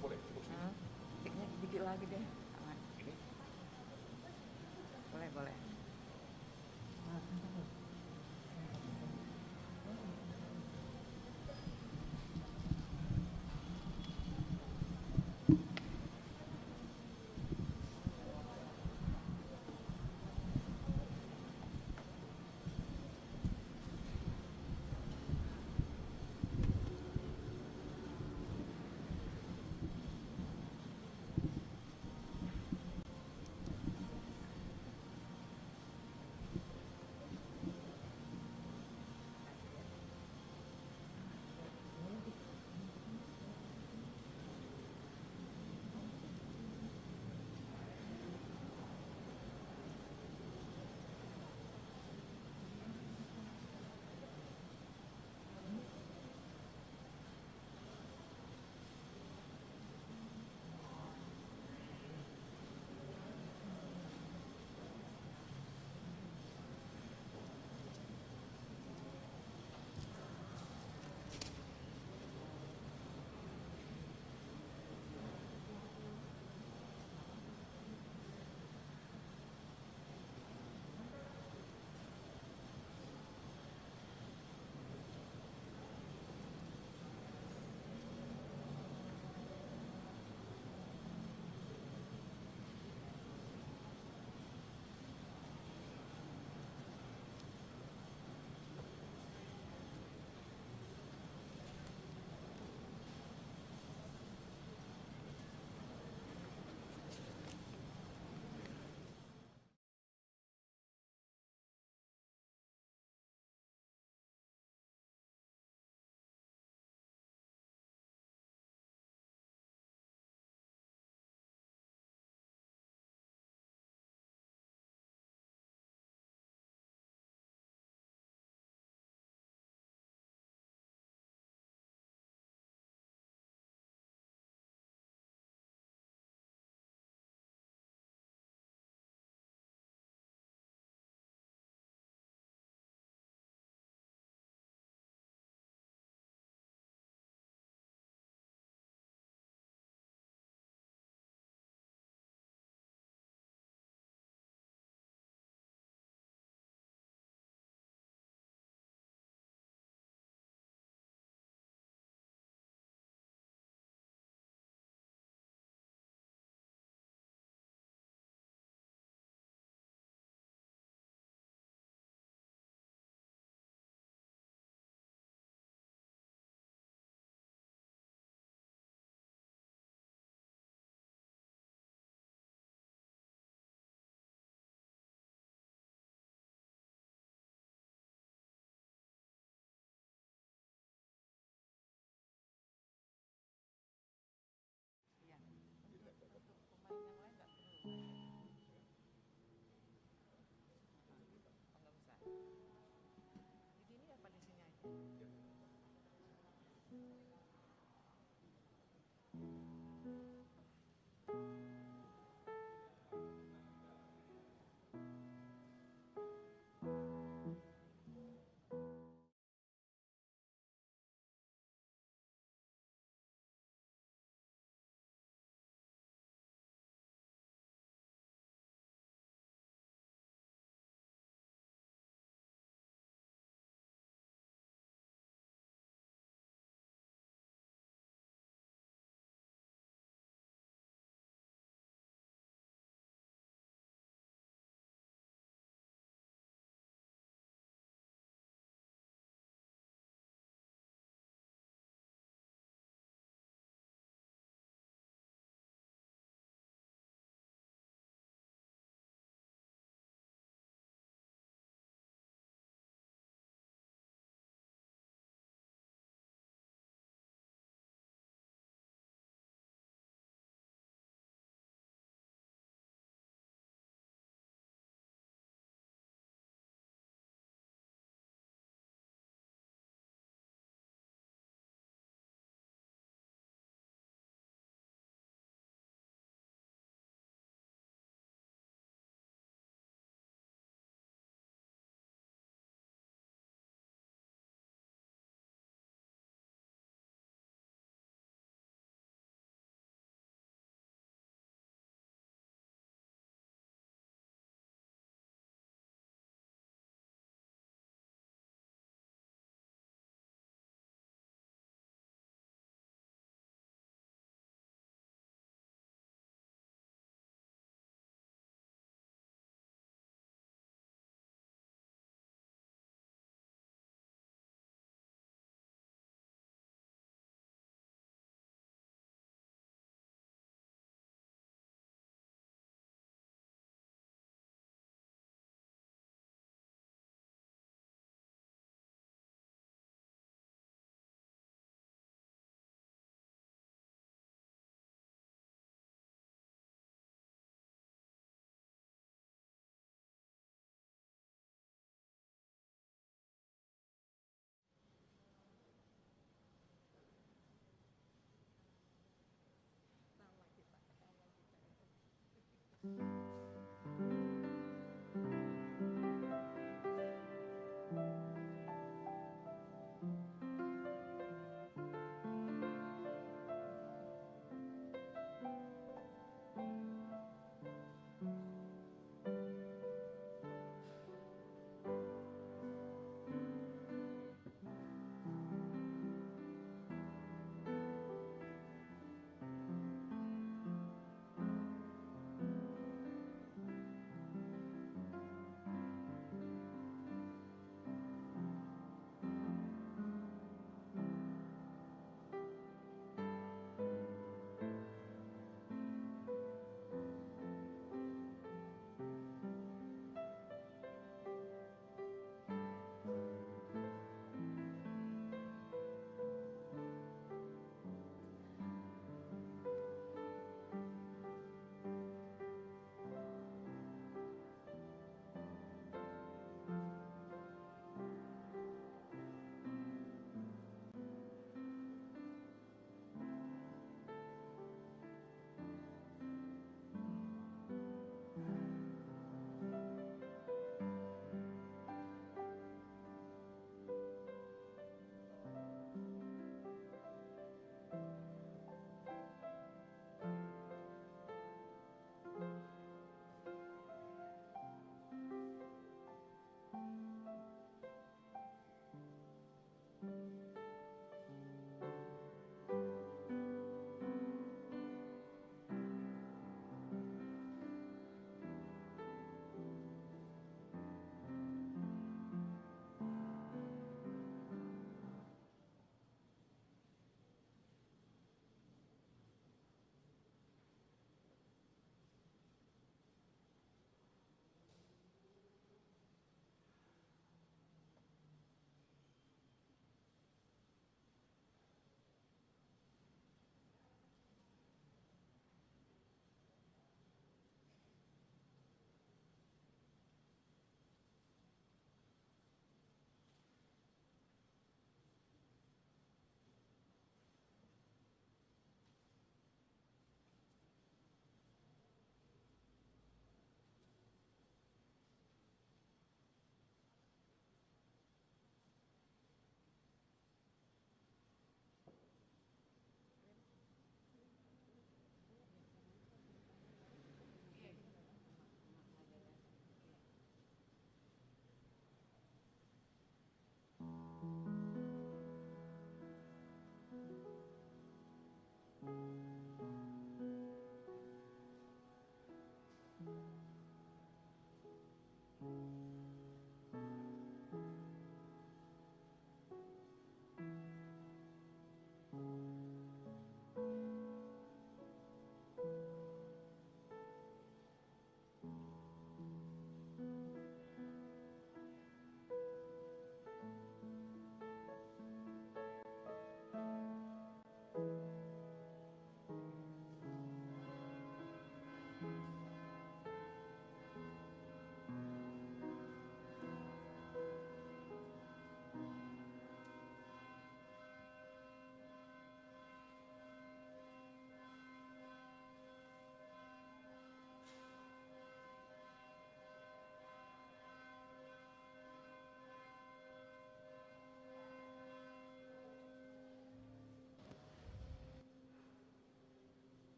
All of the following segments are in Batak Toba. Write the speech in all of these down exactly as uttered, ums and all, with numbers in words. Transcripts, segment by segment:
Boleh, cukup sini. Hmm. Dikit, dikit lagi deh. Aman. Ini. Boleh, boleh.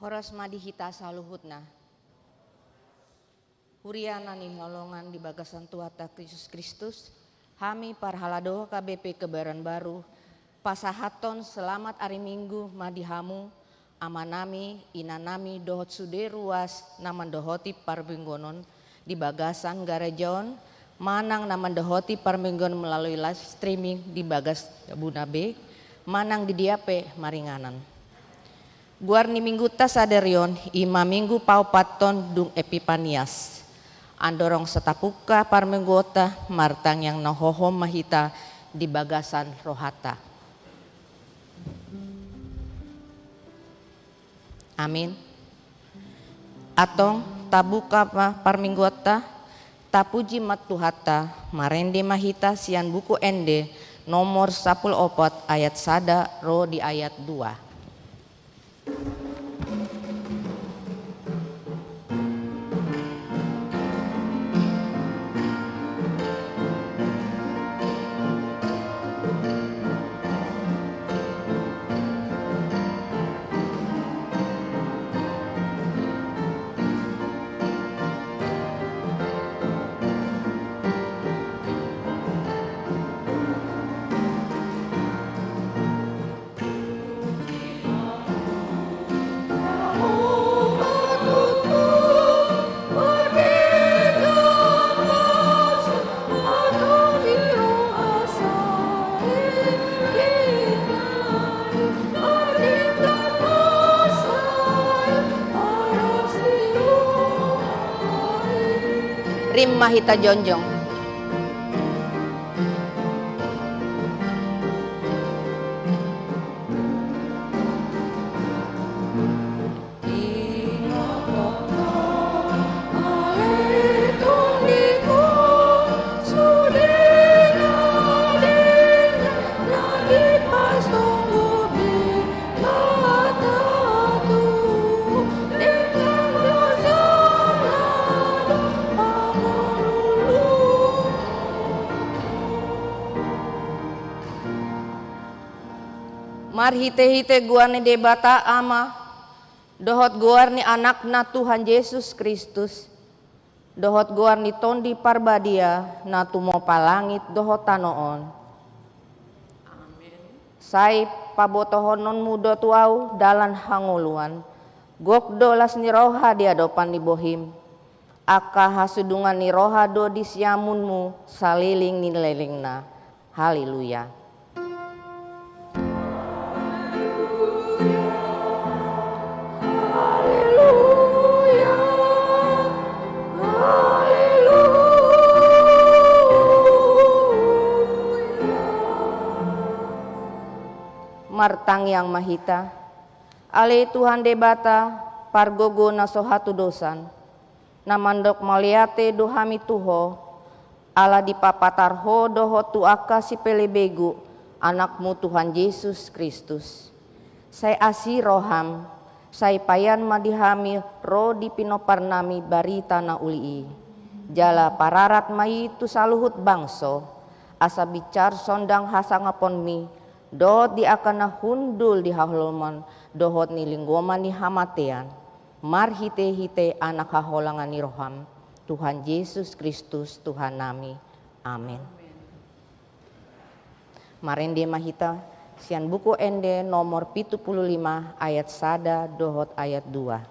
Horas ma di hita saluhutna. Huria na hinaholongan di bagasan Tuhanta Jesus Kristus, hami parhalado H K B P Kebayoran Baru, pasahathon selamat ari Minggu ma di hamu, amanami, inanami, dohot sude ruas na mandohoti parmingguon on di bagasan gareja on, manang na mandohoti parmingguon melalui live streaming di bagas jabuna be, manang di dia pe maringanan. Goar ni Minggunta sadari on, i ma Minggu paopathon dung Epipanias. Andorang so tapungka parmingguonta, martangiang na hohom ma hita di bagasan rohanta. Amin. Antong tabuka ma parmingguonta, tapuji ma Tuhanta, marende ma hita sian Buku Ende nomor sampulu opat ayat sada ro di ayat dua. Rima hita jongjong. Marhitehite goar ni Debata Ama, dohot goar ni Anakna Tuhan Jesus Kristus, dohot goar ni Tondi Parbadia na tumompa langit dohot tano on. Amin. Sai pabotohononmu do tu ahu dalan hangoluan, gok do las ni roha di adopan ni bohim, angka hasudungan ni roha do di siamunmu saleleng ni lelengna. Haleluya. Haleluya. Haleluya. Martangiang ma hita. Ale Tuhan Debata, pargogo na so hatudosan, na mandok mauliate do hami tu Ho, ala dipapatar Ho dohot tu angka sipelebegu, Anakmu Tuhan Jesus Kristus. Sai asi roham, sai payan ma di hami ro di pinomparnami barita na uli i. Jala pararat ma i tu saluhut bangso, asa binsar sondang hasangaponmi, dohot di angka na hundul di haholomon, dohot ni linggoman ni hamatean. Marhitehite Anak haholongan ni roham, Tuhan Jesus Kristus, Tuhannami. Amin. Marende ma hita sian Buku Ende nomor pitu pulu lima ayat sada dohot ayat dua.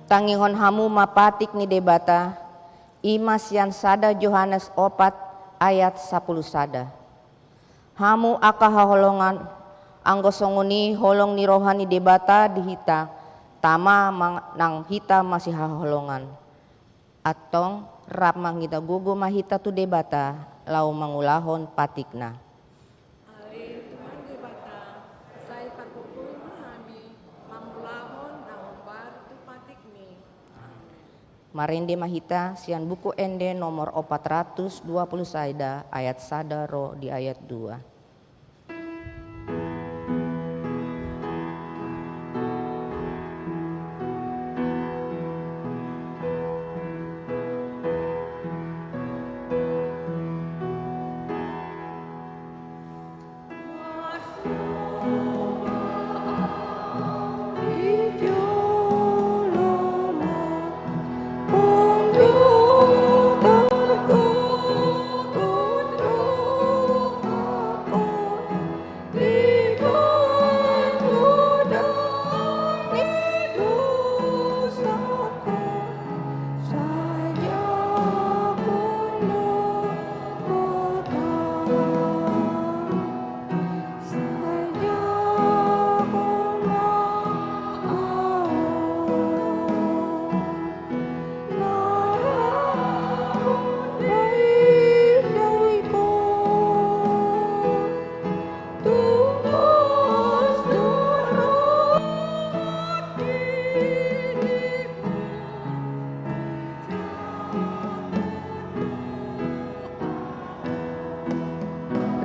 Tangihon hamu ma patik ni Debata, i ma sian sada Johannes opat ayat sapuluh sada. Hamu angka haholongan, anggo songon i holong ni roha ni Debata di hita, tama ma-, nang hita masihaholongan. Antong, rap mangida gogo ma hita tu Debata, laho mangulahon patikna. Ale Tuhan Debata, sai pargogoi ma hami mangulahon na hombar tu patikmi. Amen. Marende ma hita sian Buku Ende nomor opat ratus dua puluh sada ayat sada ro di ayat dua.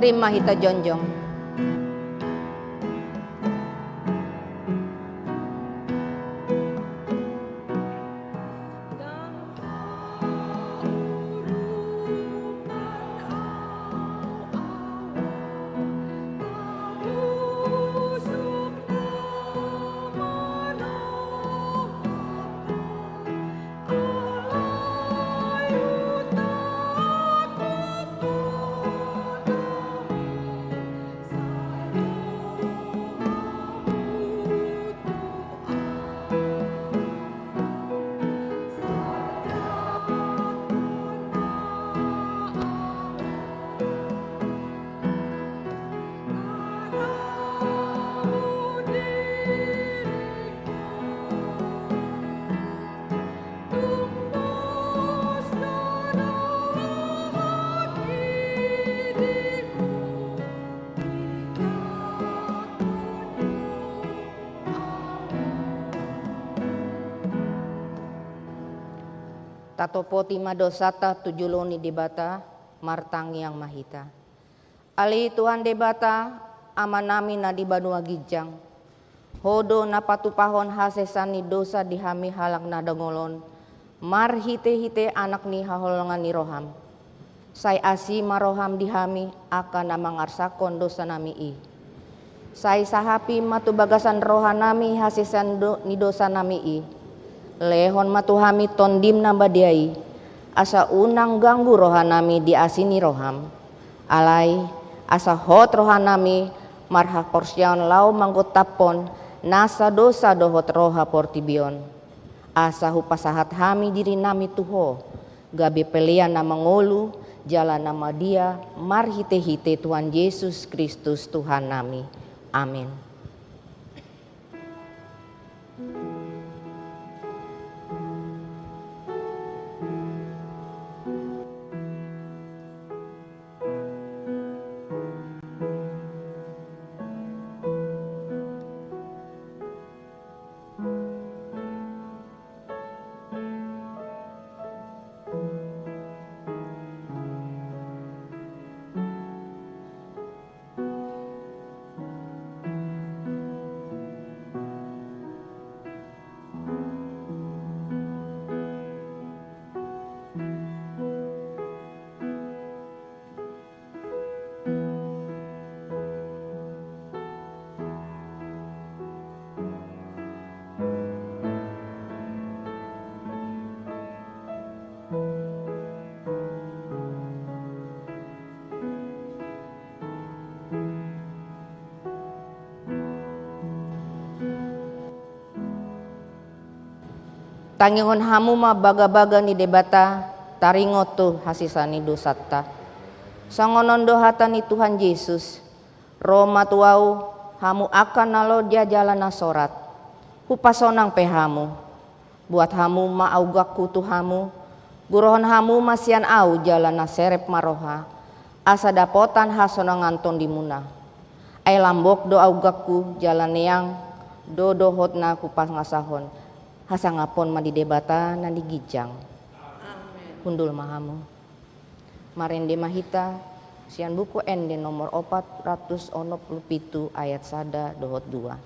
Rap ma hita jongjong. Tatopoti ma dosanta tu jolo ni Debata, martangiang ma hita. Ale Tuhan Debata, Amanami na di banua ginjang, Ho do na patupahon hasesaan ni dosa di hami halak na dengol on, marhitehite Anak ni haholongan ni roham. Sai asi ma roham di hami, angka na mangarsangkon dosanami i. Sai sahapi ma tu bagasan rohanami hasesaan do-, ni dosanami i. Lehon ma tu hami Tondim na badia i, asa unang ganggu rohanami di asi ni roham. Alai, asa hot rohanami marhaporseaon laho manggontaphon nasa dosa dohot roha portibi on. Asa hupasahat hami dirinami tu Ho, gabe pelean na mangolu, jala na badia, marhitehite Tuhan Jesus Kristus Tuhannami. Amen. Tangihon hamu ma bagabaga ni Debata, taringot tu hasesaan ni dosanta. Songon on do hata ni Tuhan Jesus: Ro ma tu Ahu hamu angka na loja jala na sorat, hupasonang pe hamu. Buat hamu ma augang-Ku tu hamu, gurohon hamu ma sian Ahu jala na serep ma roha, asa dapotan hasonangan tondimuna. Ai lambok do augang-Ku jala neang do dohot na hupangasahon. Hasangapon ma di Debata na di ginjang. Amen. Hundul ma hamu. Marende ma hita sian Buku Ende nomor opat ratus onom pulu pitu ayat sada dohot dua.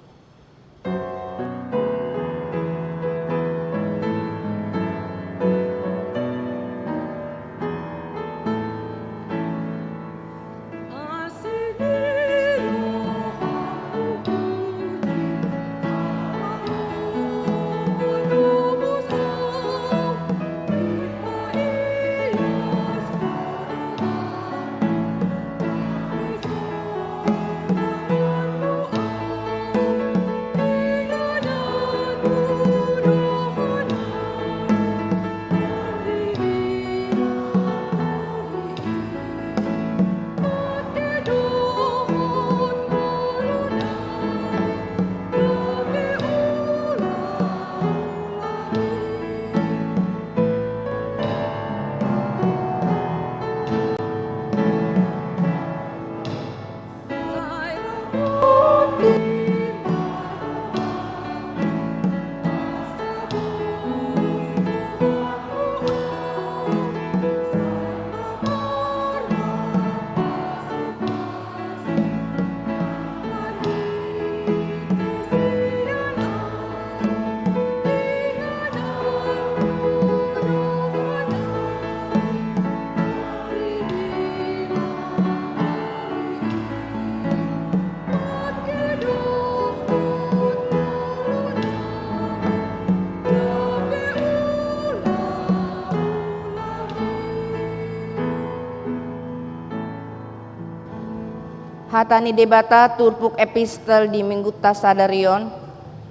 Hata ni Debata turpuk epistel di Minggunta sadari on,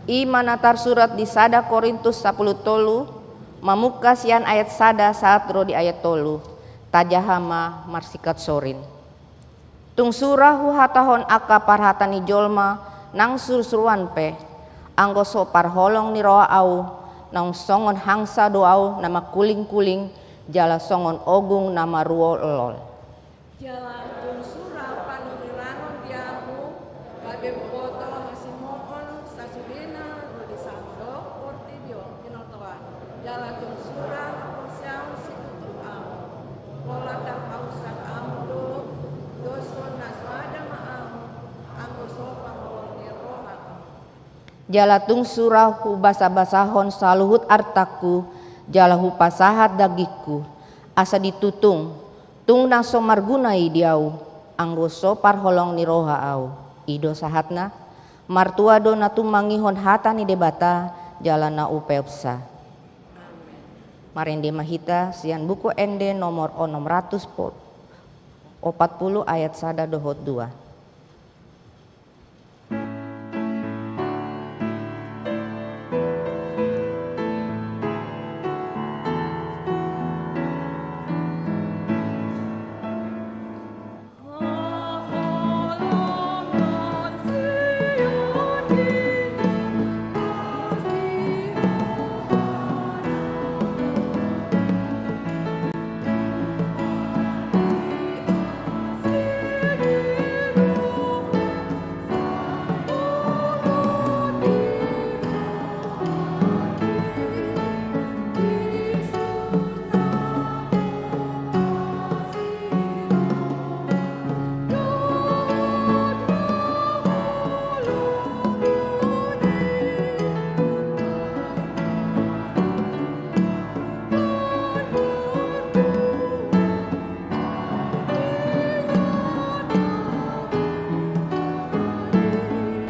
i ma na tarsurat di sada Korintus sapulu tolu, mamungka sian ayat sada sahat ro di ayat tolu. Tajaha ma marsikat sorin. Tung sura huhatahon angka parhata ni jolma nang surusuruan pe, anggo so parholong ni roha Ahu, naung songon hangsa do Ahu na mangkulingkuling, jala songon ogung na maruolol. Jala tung sura panurirangon di Ahu, gabe huboto hasimoon sasudena ro di sandok portibi on pinotoan. Jala tung sura haporseaon situtu Ahu, pola tarpausat Ahu do, doshon na so ada ma Ahu, anggo so parholong ni roha Ahu. Jala tung sura hubasabasahon saluhut artangku, jala hupasahat dagingku, asa ditutung, tung na so marguna i di Ahu, anggo so parholong ni roha Ahu. I do sahatna. Martua do na tumangihon hata ni Debata, jala na upeopsa. Amen. Marende ma hita sian Buku Ende nomor onom ratus opat pulu ayat sada dohot dua.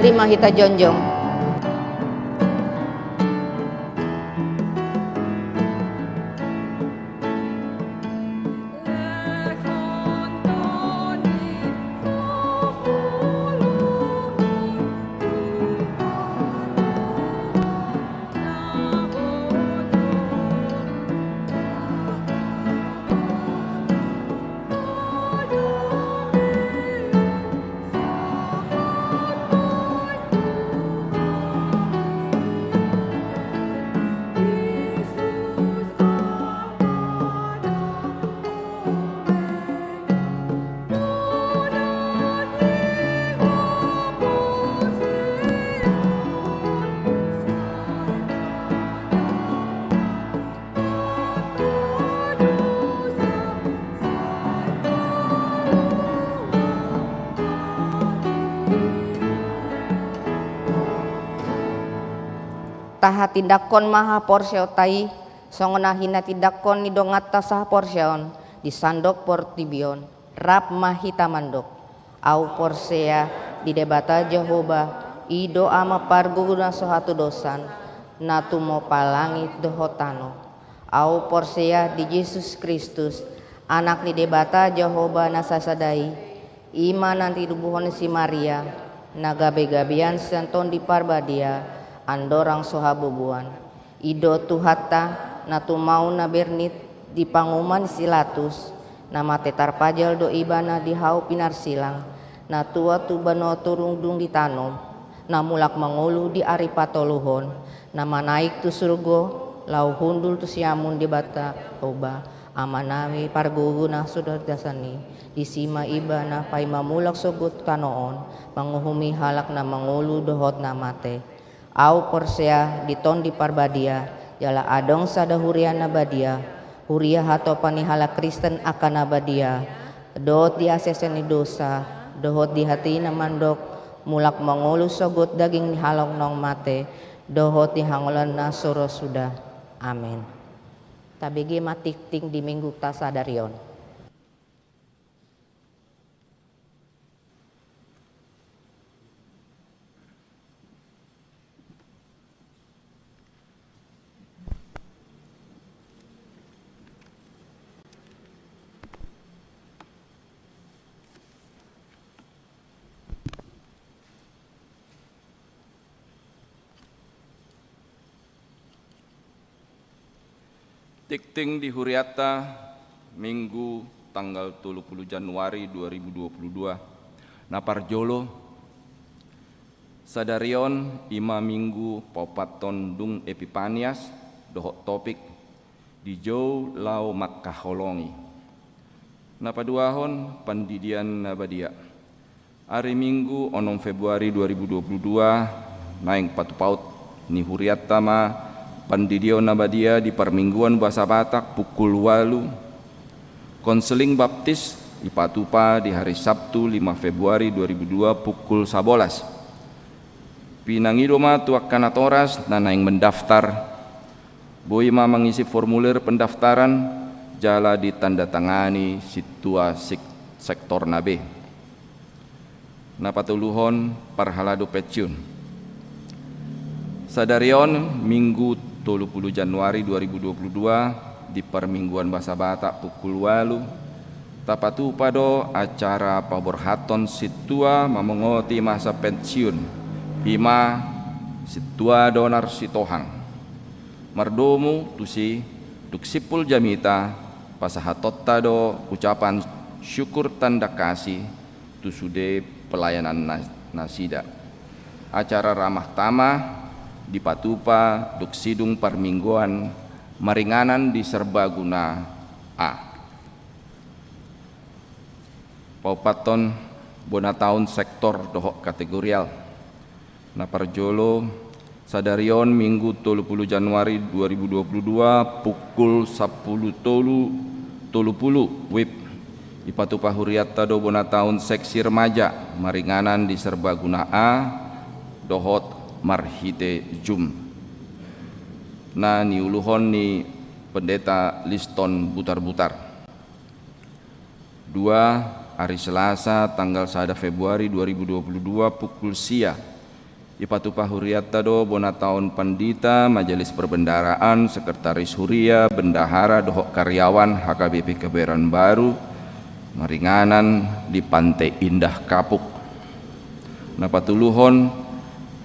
Tarima hita jongjong. Tahatindangkon ma haporseaonta i, songon na hinatindangkon ni donganta sahaporseaon di sandok portibi on, rap ma hita mandok: Ahu porsea di Debata Jahowa, i do Ama parguru na so hatudosan, na tumompa langit dohot tano. Ahu porsea di Jesus Kristus, Anak ni Debata Jahowa na sasada i, i ma na tinobuhon si Maria, na gabegabean sian Tondi Parbadia, andorang so habubuan. I do Tuhanta, na tumaon na bernit di panguhuman si Pilatus, na mate tarpajal do Ibana di hau pinarsilang, na tua tu banua torugung dung ditanom, na mulak mangolu di ari patoluhon, na manaek tu surgo, laho hundul tu siamun Debata Jahowa, Amanami parguru na so hatudosan i. Disi ma Ibana paima mulak sogot tu tano on, manguhumi halak na mangolu dohot na mate. Ahu porsea di Tondi Parbadia, jala adong sada huria na badia, huria hatopan ni halak Kristen angka na badia, dohot di haseasean ni dosa, dohot di hati na mandok mulak mangolu sogot daging ni halak naung mate, dohot di hangoluan na so ro suda. Amen. Tabege ma tingting di Mingguta sadari on. Tingting di hurianta, Minggu tanggal tolu pulu Januari dua ribu dua pulu dua. Na parjolo, sadari on i ma Minggu paopathon dung Epipanias, dohot topik: Dijou laho mangkaholongi. Na paduahon, pandidion na badia. Ari Minggu onom Februari dua ribu dua pulu dua, naeng patupaon ni hurianta ma pandidion na badia di parmingguan bahasa Batak pukul ualu, konseling baptis dipatupa di hari Sabtu lima Februari dua ribu dua pukul sabolas. Pinangido ma tu angka natoras na naeng mendaftar, boi ma mangisi formulir pendaftaran jala ditandatangani sintua sik-, sektorna be. Na patoluhon, parhalado pensiun. Sadari on, Minggu tolu pulu Januari dua ribu dua pulu dua, di parmingguan bahasa Batak pukul ualu, tapatupa do acara paborhathon sintua mamongoti masa pensiun, i ma Sintua Donar Sitohang. Mardomu tusi, dung simpul jamita, pasahatonta do ucapan syukur tanda kasih tu sude pelayanan na-, nasida. Acara ramah tamah dipatupa dung sidung parmingguan maringanan di Serbaguna A. Paopathon bona taon sektor dohot kategorial. Na parjolo, sadari on Minggu tolu pulu Januari dua ribu dua pulu dua pukul sampulu tolu tolu pulu WIB, dipatupa hurianta do bona taon seksi remaja maringanan di Serbaguna A dohot marhite Zoom, na niuluhon ni Pendeta Liston Butarbutar. Dua, ari Selasa tanggal sada Februari dua ribu dua pulu dua pukul sia, dipatupa hurianta do bona taon pandita, majelis perbendaharaan, sekretaris huria, bendahara dohot karyawan H K B P Kebayoran Baru maringanan di Pante Indah Kapuk. Na patoluhon,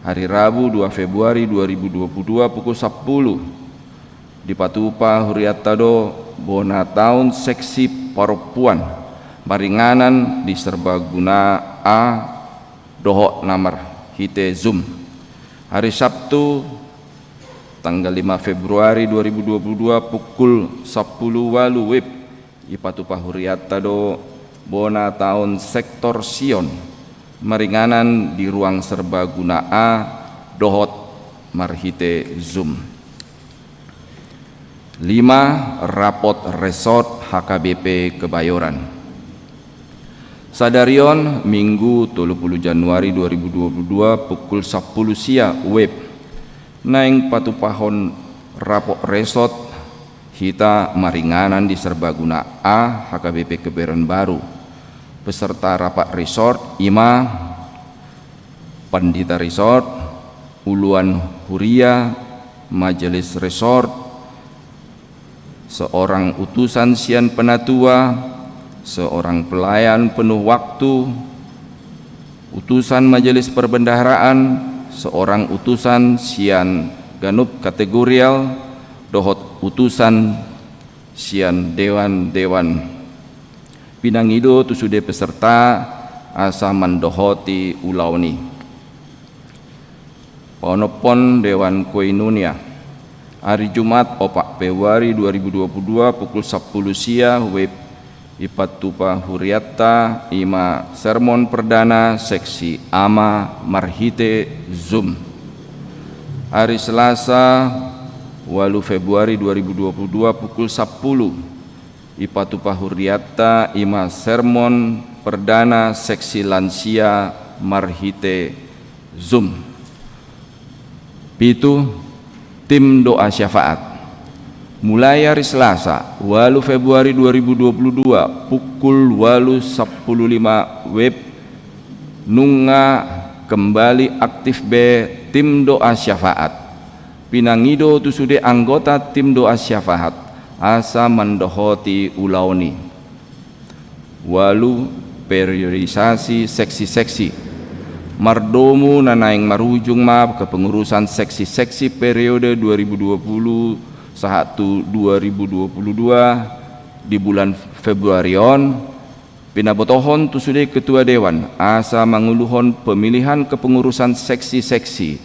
ari Rabu dua Februari dua ribu dua pulu dua pukul sampulu, dipatupa hurianta do bona taon seksi parompuan maringanan di Serbaguna A dohot na marhite Zoom. Ari Sabtu tanggal lima Februari dua ribu dua puluh dua pukul sampulu ualu WIB, dipatupa hurianta do bona taon sektor Sion maringanan di ruang Serbaguna A dohot marhite Zoom. Lima, rapot resort H K B P Kebayoran. Sadari on, Minggu tolu pulu Januari dua ribu dua puluh dua, pukul sampulu sia WIB, Naeng patupahon rapot resort hita maringanan di Serbaguna A H K B P Kebayoran Baru. Peserta rapat resort ima pandita resort, uluan huria, majelis resort, seorang utusan sian penatua, seorang pelayan penuh waktu, utusan majelis perbendaharaan, seorang utusan sian ganup kategorial, dohot utusan sian dewan-dewan. Pinangido tu sude peserta asa mandohoti ulaon i. Paonomhon Dewan Koinonia. Ari Jumat, opat Februari dua ribu dua puluh dua, pukul sampulu sia wib, ipatupa hurianta ima sermon perdana seksi ama marhite Zoom. Ari Selasa, ualu Februari dua ribu dua puluh dua, pukul sampulu, ipatupa hurianta ima sermon perdana seksi lansia marhite Zoom. Pitu, tim doa syafaat. Mulai ari Selasa, ualu Februari dua ribu dua puluh dua, pukul ualu sampulu lima wib, nunga kembali aktif be tim doa syafaat. Pinangido tu sude anggota tim doa syafaat asa mandohoti ulaon i. Ualu, periodisasi seksi-seksi. Mardomu na naeng marujung ma kepengurusan seksi-seksi periode dua ribu dua puluh sahat tu dua ribu dua puluh dua di bulan Februari on, pinabotohon tu sude ketua dewan asa manguluhon pemilihan kepengurusan seksi-seksi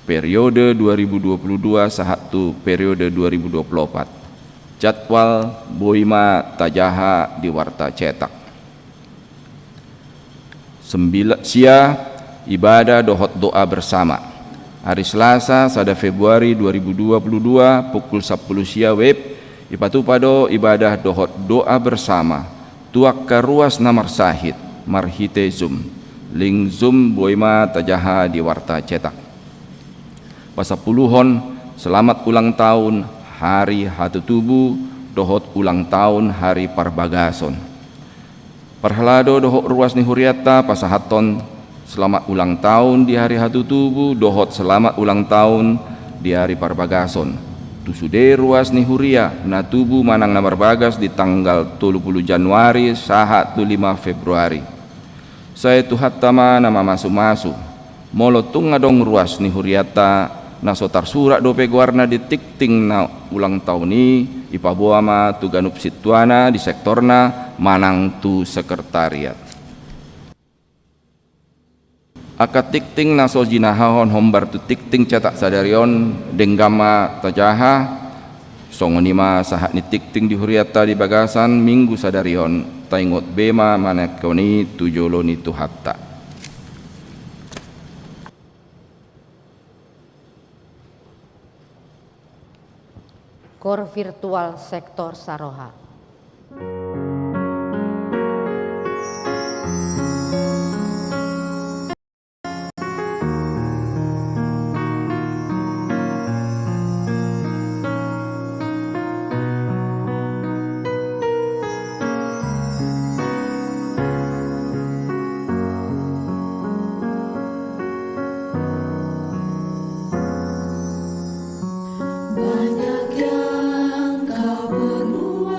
periode dua ribu dua puluh dua sahat tu periode dua ribu dua puluh opat. Jadwal boi ma tajaha di warta cetak. Sembila-, sia, ibadah dohot doa bersama. Ari Selasa, sada Februari dua ribu dua puluh dua, pukul sampulu sia wib, ipatupa do ibadah dohot doa bersama tu angka ruas na marsahit marhite Zoom. Link Zoom boi ma tajaha di warta cetak. Pasampuluhon, selamat ulang tahun hari hatutubu dohot ulang tahun hari parbagason. Parhalado dohot ruas ni hurianta pasahathon selamat ulang tahun di hari hatutubu dohot selamat ulang tahun di hari parbagason tu sude ruas ni huria na tubu manang na marbagas di tanggal tolu pulu Januari sahat tu lima Februari. Sai Tuhanta ma na mamasu-masu. Molo tung adong ruas ni hurianta na so tarsurat dope goarna di tingting na ulang tahun i, ipaboa ma tu ganup sintuana di sektorna manang tu sekretariat. Angka tingting na so jinahahon hombar tu tingting cetak sadari on denggan ma tajaha. Songon i ma sahat ni tingting di hurianta di bagasan minggu sadari on, taingot be ma manangkon i tu jolo ni Tuhanta. Kor virtual sektor Saroha. Banyak yang kau perbuat.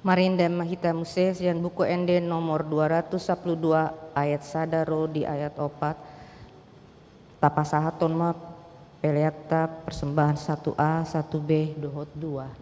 Marende ma hita muse sian Buku Ende nomor dua ratus sampulu dua, ayat sada ro di ayat opat. Tapasahathon ma peleanta persembahan satu A, satu B, dohot dua.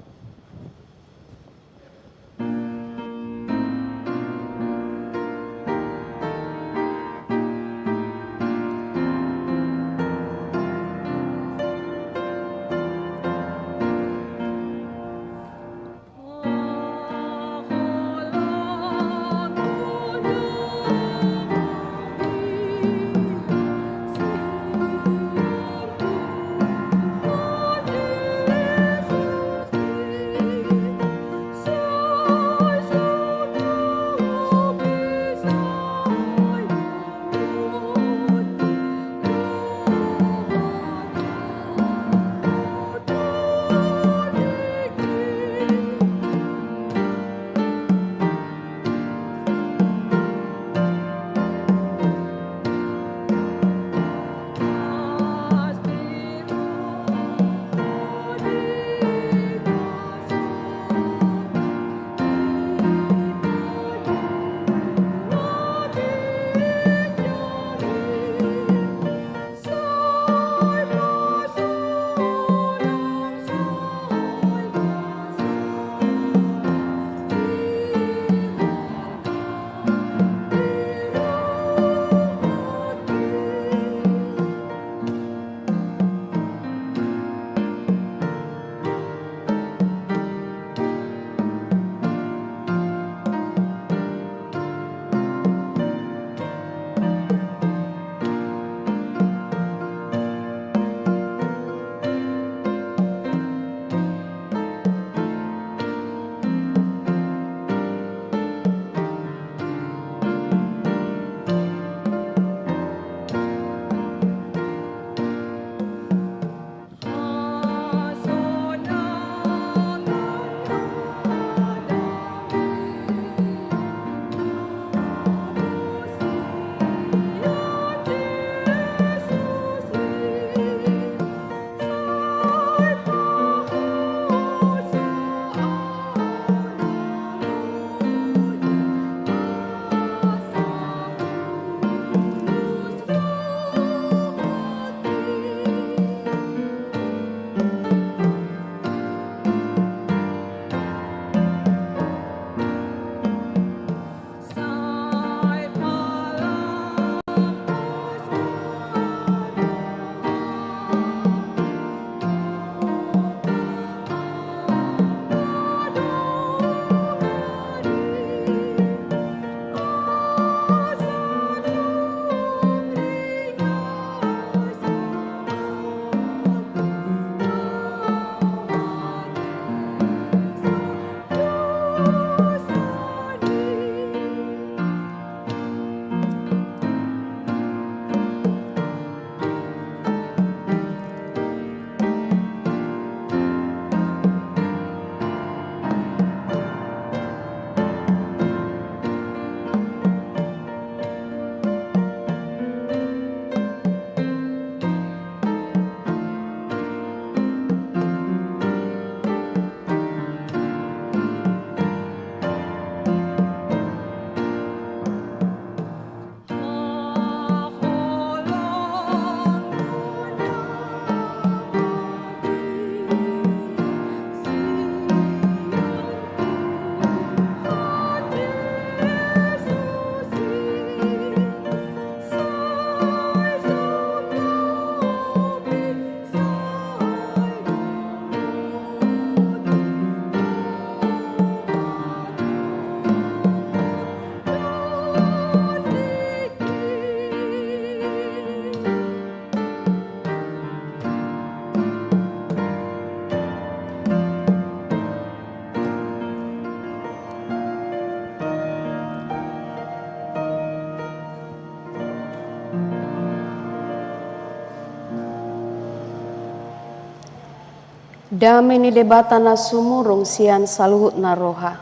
Dame ni Debata na sumurung sian saluhutna roha,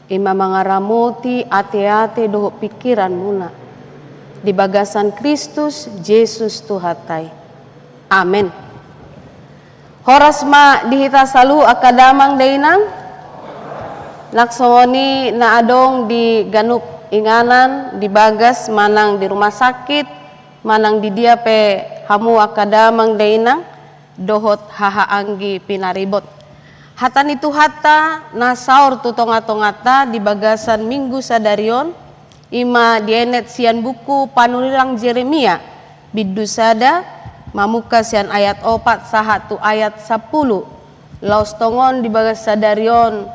i ma mangaramoti ateate dohot pingkiranmuna di bagasan Kristus Jesus Tuhanta i. Amen. Horas ma di hita saluhut angka damang dainang. Nang songon i na adong di ganup inganan, di bagas manang di rumah sakit, manang di dia pe hamu angka damang dainang, dohot haha anggi pinaribot. Hata ni Tuhanta na saor tu tonga-tonganta di bagasan Minggu sadari on, i ma dienet sian buku panurirang Jeremia, bindu sada, mamungka sian ayat opat sahat tu ayat sampulu. Laos tongon di bagas sadari on,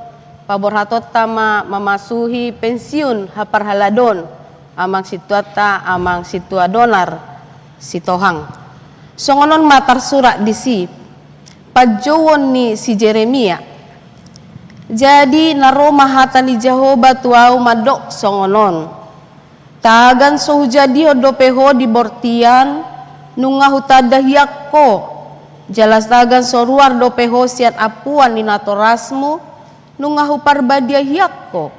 paborhatonta ma mamasuhi pensiun haparhaladon, amang situanta, amang situa Donar Sitohang. Songon on ma tarsurat disi, panjouon ni si Jeremia. Jadi na ro ma hata ni Jahowa tu ahu mandok songon on. Tagan so hujadihon dope ho di bortian, nunga hutanda hian ho. Jala tagan so ruar dope ho sian ampuan ni natorasmu, nunga huparbadia hian ho.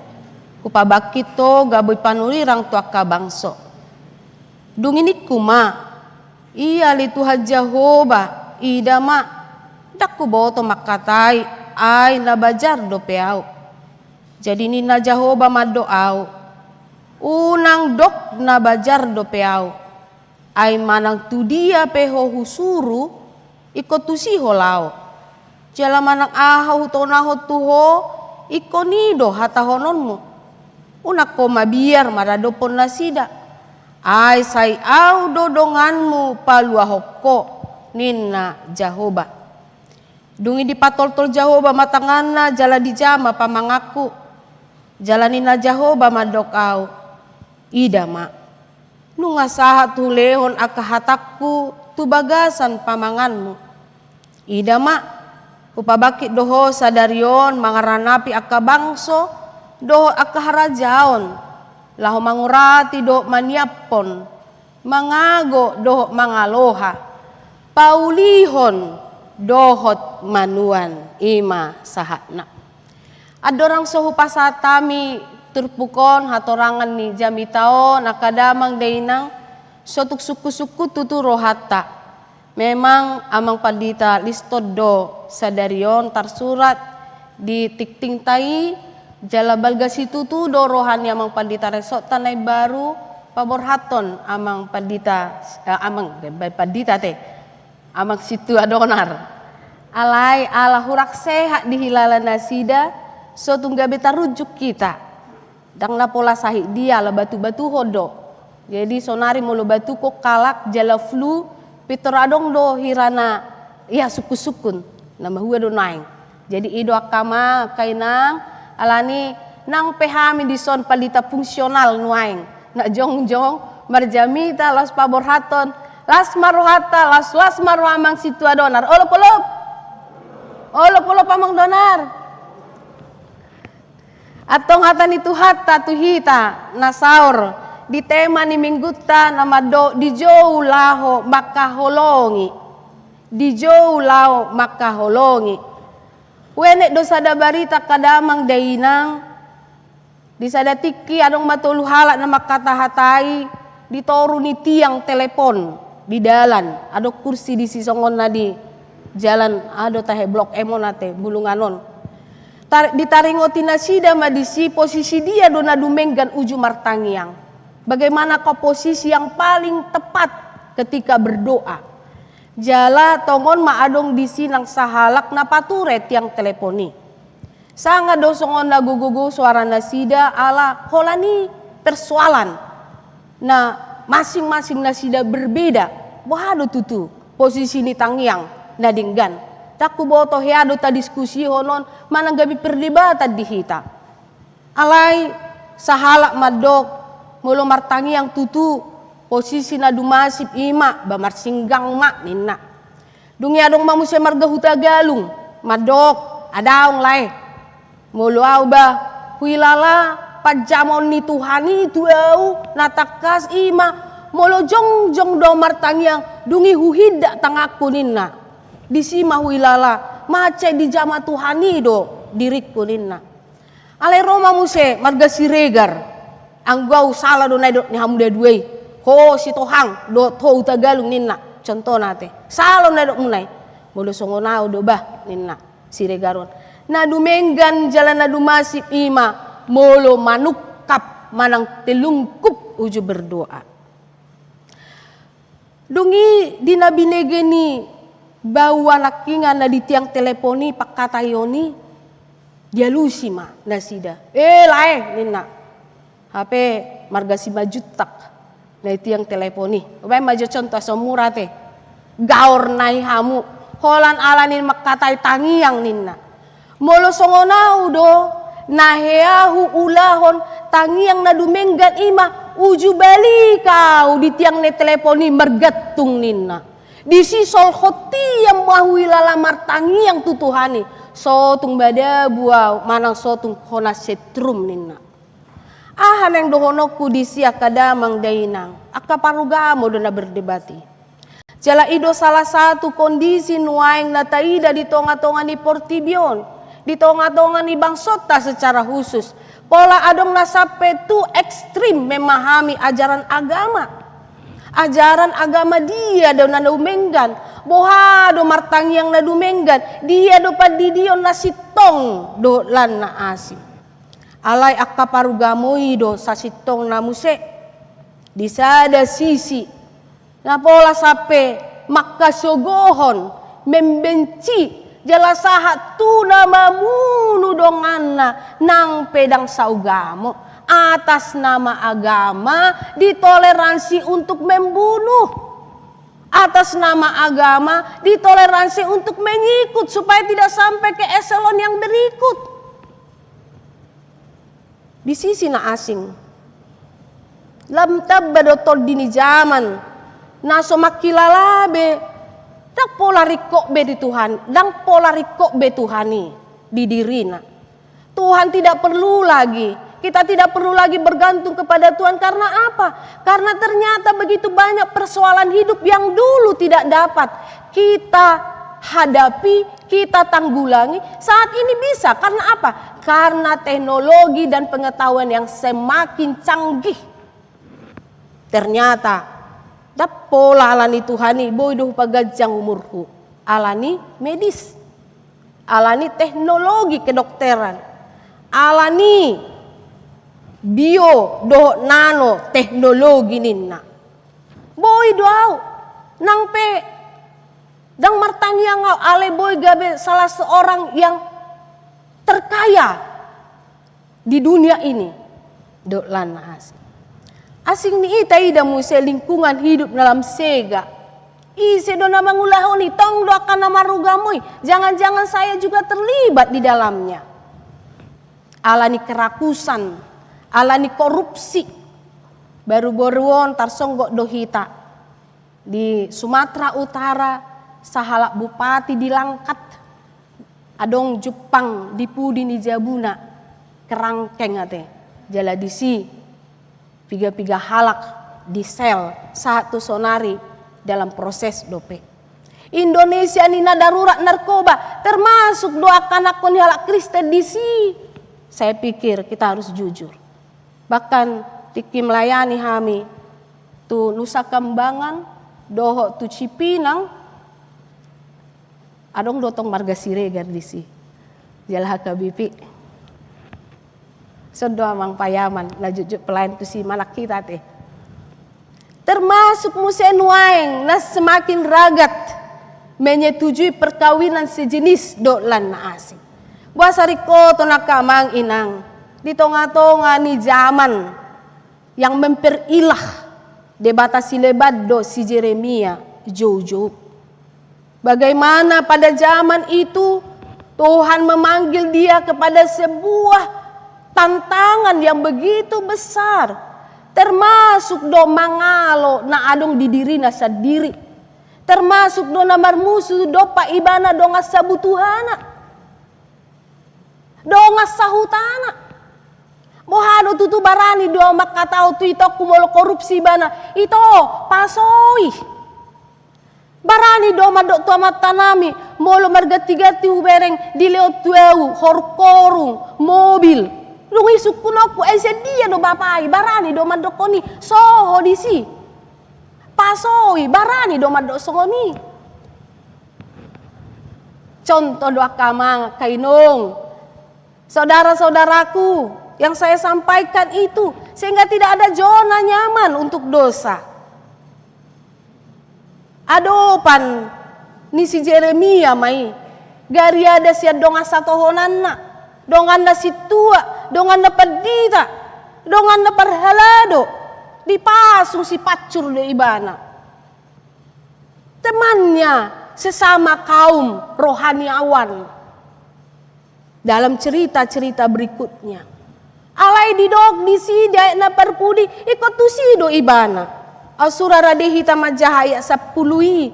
Hupabangkit ho gabe panurirang tu angka bangso. Dung i ningku ma, ia ale Tuhan Jahowa, ida ma, ndang huboto mangkatai, ai na bajar dope ahu. Jadi ninna Jahowa mandok ahu, unang dok na bajar dope ahu. Ai manang tu dia pe ho husuru, ingkon tusi ho laho. Jala manang aha hutonahon tu ho, ingkon i do hatahononmu. Unang ho mabiar maradophon nasida. Ai sai ahu do donganmu paluahon ho, ninna Jahowa. Dung i dipatoltol Jahowa ma tanganna jala dijama pamanganku. Jala ninna Jahowa mandok ahu, ida ma. Nunga sahat hulehon angka hatangku tu bagasan pamanganmu. Ida ma, hupabangkit do ho sadari on mangaranapi angka bangso, dohot angka harajaon, laho mangurati dohot maniaphon, mangago dohot mangaloha, paulihon dohot manuan, i ma sahatna. Andorang so hupasahat hami turpuk on, hatorangan ni jamita on, angka damang dainang, so tung sungkun-sungkun tutu rohanta. Memang amang pandita Liston do sadari on tarsurat di tingtingta i, jala balga situtu do roha ni amang pandita resonta na imbaru paborhathon amang pandita, eh, amang, eh, pandita te, amang situa Donar. Alai ala hurang sehat dihilala nasida, so tung gabe tarunjuk hita. Ndang na pola sahit dia, ala batu-batuhon do. Jadi sonari molo batuhon halak jala flu, pintor adong do hirana, ia sungkun-sungkun. Na mahua do nuaeng. Jadi i do angka amang, angka inang, alani nang pe hami dison pandita fungsional nuaeng. Na jongjong marjamita, laos paborhathon, las ma rohanta, laos las ma roha amang situa Donar. Olop, olop. Olop, olop amang Donar. Antong hata ni Tuhanta tu hita na saor di tema ni minggunta na mandok dijou laho mangkaholongi. Dijou laho mangkaholongi. Huenet do sada barita angka damang dainang, di sada tingki adong ma tolu halak na mangkata-hatai di toru ni tiang telepon di dalan, adong kursi disi songon na di jalan, aha do tahe, Blok M on ate, Bulungan on. Tar-, ditaringoti nasida ma disi posisi dia do na dumenggan uju martangiang. Bagaimana komposisi yang paling tepat ketika berdoa. Jala tongon ma adong disi nang sahalak na pature tiang telepon i. Sanga do songon na gogo-gogo soara nasida ala holan i persoalan na masing-masing nasida berbeda. Boha do tutu posisi ni tangiang na denggan. Ndang huboto hea do tadiskusihon on manang gabe perdebatan di hita. Alai sahalak mandok, molo martangiang tutu, posisi na dumasip i ma, ba marsinggang ma ninna. Dung i adong ma muse marga Hutagalung mandok, adaong lae. Molo ahu ba huhilala panjamon ni Tuhan i tu ahu, na tangkas i ma molo jongjong do martangiang, dung i huhindat tanganku ninna. Disi ma huhilala, mansai dijama Tuhan i do diringku ninna. Alai ro ma muse marga Siregar. Anggo ahu sala do na didok ni hamu na dua i. Ho Sitohang dohot ho Hutagalung ninna. Contohna ate. Sala do na didokmuna i. Molo songon ahu do bah ninna Siregar on. Na dumenggan jala na dumasip i ma molo manungkap manang telungkup uju berdoa. Dung i di na binege ni baoa nangkingan na di tiang telepon i pangkataion i, dialusi ma nasida. "Eh, lae," ninna. Hape marga Simanjuntak na di tiang telepon i. Umbaen ma jo contoh, so mura te. Gaor nai hamu. Holan ala ni mangkatai tangiang ninna. Molo songon au do, na hea huulahon tangiang na dumenggan i ma uju balik au di tiang ni telepon i margantung ninna. Disi solhot tiang ma huhilala martangiang tu Tuhan i. Sotung madabu au manang sotung hona setrum ninna. Aha naeng dohononku disi angka damang dainang, angka parugamo do na berdebat i. Jala i do salah satu kondisi nuaeng na taida di tonga-tonga ni portibi on, di tonga-tonga ni bangsonta secara khusus. Pola adong na sampe tu ekstrim memahami ajaran agama. Ajaran agama dia do na dumenggan, boha do martangiang na dumenggan, dia do pandidion na sintong dohot lan na asing. Alai angka parugamo i do sasintongna muse. Di sada sisi, na pola sampe mangkasogohon, membenci, jala sahat tu na mamunu donganna nang pe ndang saugamo, atas nama agama ditoleransi untuk membunuh, atas nama agama ditoleransi untuk mengikut supaya tidak sampai ke eselon yang berikut. Di sisi na asing, lam tamba do tondi ni jaman na so mangkilala be, ndang pola ringkot be di Tuhan, ndang pola ringkot be Tuhan i di dirina. Tuhan tidak perlu lagi, kita tidak perlu lagi bergantung kepada Tuhan. Karena apa? Karena ternyata begitu banyak persoalan hidup yang dulu tidak dapat kita hadapi, kita tanggulangi, saat ini bisa. Karena apa? Karena teknologi dan pengetahuan yang semakin canggih. Ternyata, ndang pola ala ni Tuhan i boi do hupaganjang umurhu. Ala ni medis. Ala ni teknologi kedokteran. Ala ni bio dohot nano teknologi ninna. Boi do au, nang pe ndang martangiang au, alai boi gabe salah seorang yang terkaya di dunia ini. Dohot lan na asing. Asing ni i taida muse lingkungan hidup na lam sega. Ise do na mangulahon i, tong do angka na marugamo i. Jangan-jangan saya juga terlibat di dalamnya. Ala ni kerakusan, ala ni korupsi. Baru-baru on tarsonggot do hita. Di Sumatera Utara, sahalak bupati di Langkat, adong jumpang di pudi ni jabuna, kerangkeng ate. Jala disi, piga-piga halak disel, sahat tu sonari dalam proses dope. Indonesia ninna darurat narkoba, termasuk do angka ni halak Kristen disi. Saya pikir kita harus jujur. Bahkan tingki melayani hami tu Nusa Kambangan dohot tu Cipinang, adong do tong marga Siregar disi. Jala H K B P. Songon do Amang Payaman na jotjot pelayan tusi, manang hita ate. Termasuk muse nuaeng na semakin ragat menyetujui perkawinan sejenis dohot lan na asing. Boasa ringkot on angka amang inang, di tonga-tonga ni zaman yang memperilah, Debata sileban do si Jeremia jou-jou. Bagaimana pada zaman itu Tuhan memanggil dia kepada sebuah tantangan yang begitu besar, termasuk do mangalo na adong di dirina sandiri, termasuk do na marmusu dompak ibana dongan sabutuhana, dongan sahutana. Boha do tutu, barani do mangkatahon tu itongku molo korupsi ibana, ito, pasoi. Barani do mandok tu amantanami, molo marganti-ganti hubereng dilehon tu ahu horung-horung, mobil. Dung i sungkunonku, ai sian dia do bapa i? Barani do mandok songon i? Soho disi. Pasoi, barani do mandok songon i? Contoh do angka amang, angka inong, saudara-saudaraku, yang saya sampaikan itu, sehingga tidak ada zona nyaman untuk dosa. Adopan ni si Jeremia ma i, gariada sian dongan satohonanna, donganna sintua, donganna pandita, donganna parhalado, dipasung sipancur do ibana. Temannya sesama kaum rohaniawan. Dalam cerita-cerita berikutnya. Alai didok disi di ayat na parpudi, ingkon tusi do ibana. Aut sura rade hita manjaha ayat sampulu i,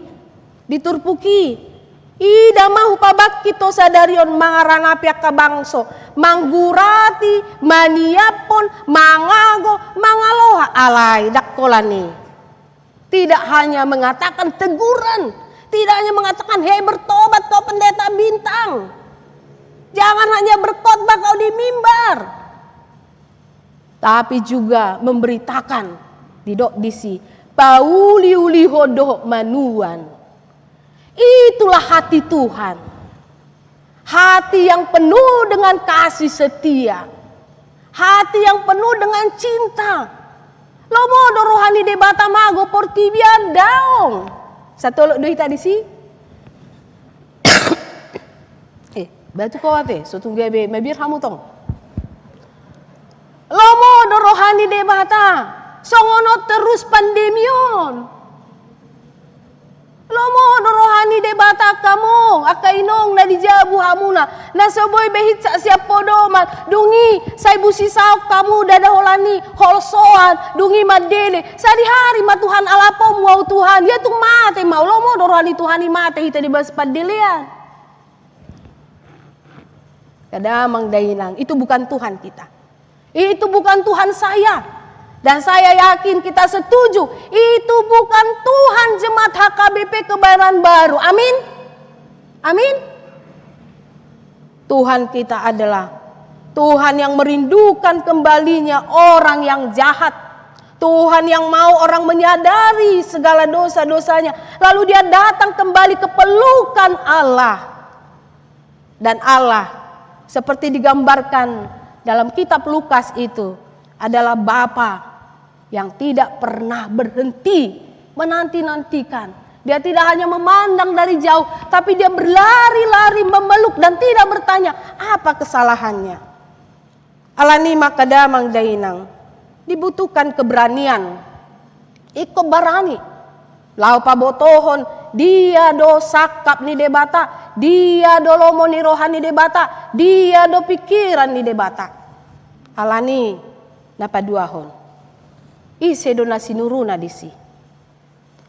di turpuk i. Ida ma hupabangkit ho sadari on mangaranapi angka bangso, manggurati, maniaphon, mangago, mangaloha, alai ndang holan i. Tidak hanya mengatakan teguran, tidak hanya mengatakan, "Hei, bertobat kau pendeta bintang. Jangan hanya berkhotbah kau di mimbar." Tapi juga memberitakan, didok disi, pauliulihon dohot manuan. Itulah hati Tuhan. Hati yang penuh dengan kasih setia. Hati yang penuh dengan cinta. Lomo do roha ni Debata mago portibi an? Daong. Satolop do hita disi. Eh, batu kau ate, so tung gabe mabiar hamu tong. Lomo do roha ni Debata. Songon on terus pandemi on. Lomo do roha ni Debata angka amang, angka inong na di jabu hamuna, na so boi be hinsat sian podoman, dung i sai busisaon hamu ndada holan i holsoan, dung i mandele, sadihari ma Tuhan alapomu au Tuhan, ia tung mate ma au, lomo do roha ni Tuhan i mate hita di bagas pandelean. Angka damang dainang, itu bukan Tuhan kita. Itu bukan Tuhan saya. Dan saya yakin kita setuju, itu bukan Tuhan jemaat H K B P Kebayoran Baru. Amin. Amin. Tuhan kita adalah Tuhan yang merindukan kembalinya orang yang jahat. Tuhan yang mau orang menyadari segala dosa-dosanya. Lalu dia datang kembali ke pelukan Allah. Dan Allah, seperti digambarkan dalam kitab Lukas itu, adalah Bapa yang tidak pernah berhenti menanti-nantikan. Dia tidak hanya memandang dari jauh, tapi dia berlari-lari memeluk dan tidak bertanya, "Apa kesalahannya?" Alani i ma angka damang dainang, dibutuhkan keberanian. Ingkon barani laho pabotohon dia do sangkap ni Debata, dia do lomo ni roha ni Debata, dia do pingkiran ni Debata. Alani i na paduahon, ise do na sinuruna disi?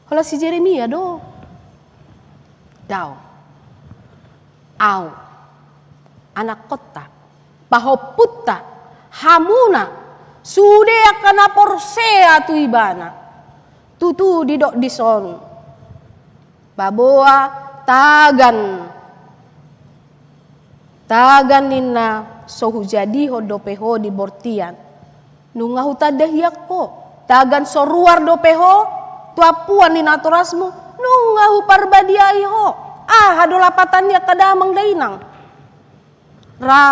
Holan si Jeremia do. Daong. Au, anakkonta, pahompunta, hamuna, sude angka na porsea tu ibana. Tutu didok dison, paboa tagan, tagan ninna so hujadihon dope ho di bortian. Nunga hutanda hian ho, tagan so ruar dope ho tu ampuan ni natorasmu, nunga huparbadiai ho. Aha do lapatan ni i angka damang dainang? Ra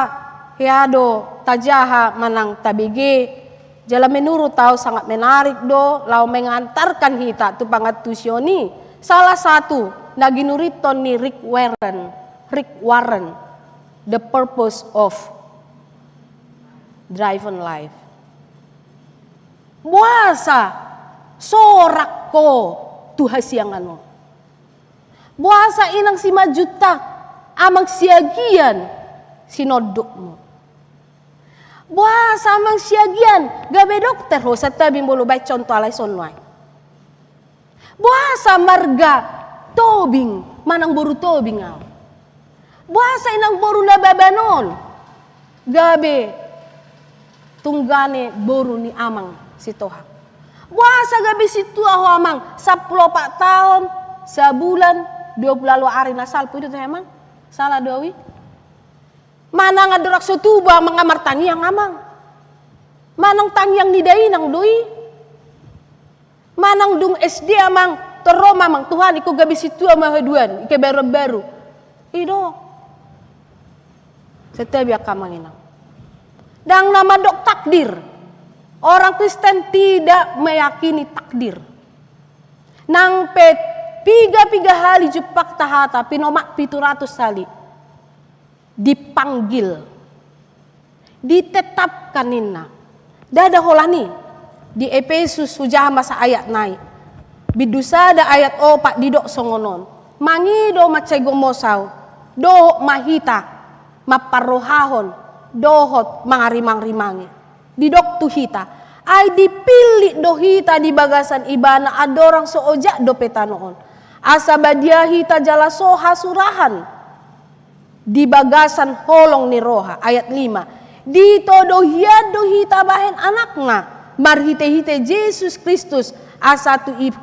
hea do tajaha manang tabege, jala menurut au sangat menarik do laho mengantarkan hita tu pangantusion i. Salah satu na ginurithon ni Rick Warren, Rick Warren, The Purpose of Driven Life. Boasa sorak ho tu hasiangan on? Boasa inang Simanjuntak, amang Siagian, sinondukmu? Boasa amang Siagian, gabe dokter ho, santabi molo baen contoh alai songon i. Boasa marga Tobing manang boru Tobing au? Boasa inang boru Nababan on gabe tunggane boru ni amang Sitohang? Boasa gabe sintua ho amang, sampulu opat taon, sabulan, dua pulu ualu ari na salpu i do tahe amang? Sala do au i? Manang andorang so tubu amang nga martangiang amang? Manang tangiang ni dainang do i? Manang dung S D amang, tor ro ma amang, Tuhan, ingkon gabe sintua ma haduan, ingkon baru-baru. I do, Santabi angka amang inang. Ndang na mandok takdir. Orang Kristen tidak meyakini takdir. Nang pe piga-piga hali jumpangta hata, pinomat pitu ratus hali. Dipanggil. Ditetapkan ninna. Ndada holan i. Di Epesus hujaha ma sa ayat nai. Bindu sada ayat opat didok songon on. Mangido mansai gomos au. Dohot ma hita. Mamparrohahon. Dohot mangarimang-rimangi. Didok tu hita. Ai dipillit do hita di bagasan ibana andorang so ojak dope tano on. Asa badia hita jala so hasurahan. Di bagasan holong ni roha, ayat lima. Ditodo hian do hita bahen anakna, marhite-hite Jesus Kristus, asa tu i-,